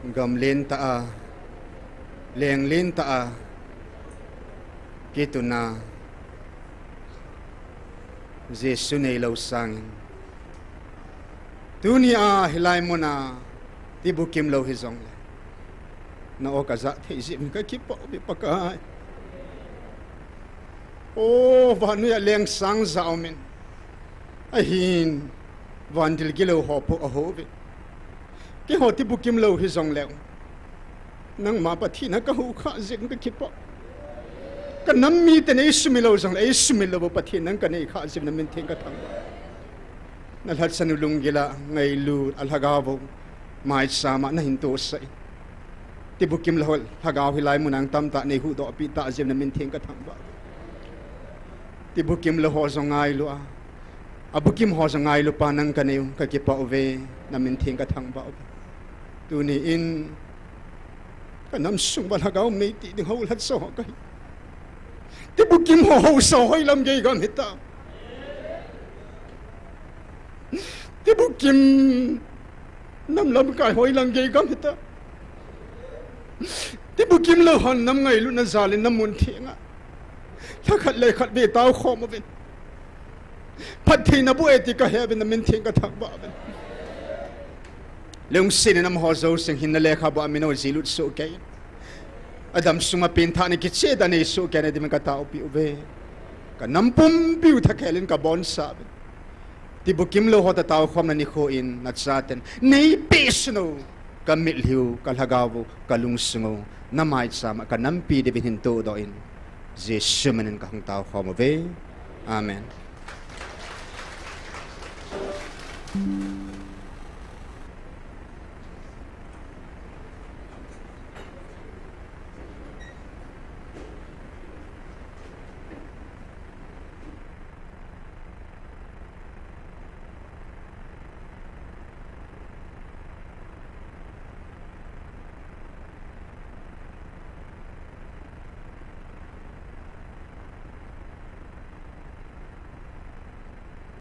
Gam lentah a, leng lentah a, kituna, Jesu neilou sangin. Tunia hilai muna, tibukim lou hijongle. Na-o kajah thei jeh in kakipah uve Pakai. O, vannoi a leng sang jah umin. Ahin, van dil gilou ho po ahouve. Keiho tibukim lou hijongleu. Nangma Pathen a kahoukhah jeh in kakipah. Kanam miten eisumil lou jongle, eisumil lou bou Pathen nang kaneikhah jeh in namin theng kathangvah. Nalhachan u lunggil a ngailut a lhagao u maicham a nahin tosah in. Tibukim lou lhagao hilai muna tamtah neihuhdohpeh tah jeh in namin theng kathangvah. Tibukim lou ho jong ngailu a, abukim ho jong ngailu pa nang kanei u, kakipah uve, namin theng kathangvah uve. Tuni in, kanam sung uva lhagao mei ti ding hou lhacha ho kahi. Tibukim ho haosa hoilam gei gam hita. Tibukim nam lamkai hoilam gei gam hita. Tibukim lou hon nam ngailutna jal in namun theng a, lhakhat le khat ve taokhom uvin. Phattheina boh e ti kahe uvin, namin theng kathangvah uvin. Lungset in amaho jousen hinna lekhabu a min u jilut soh kei in. Adam sunga pengthahna kicheh dan neisoh kei in, Pathen min kataopeh uve. Kanam pumpi u thakhel in kabonsah uvin. Tibukim lou ho toh taokhomna nikho in nachaten neipehsun u, kamitlhi u, kalhagao u, kalungsung u, namaicham a kanampi diuvin hin tohdoh in, Jesu min in kahung taokhom uve. Amen.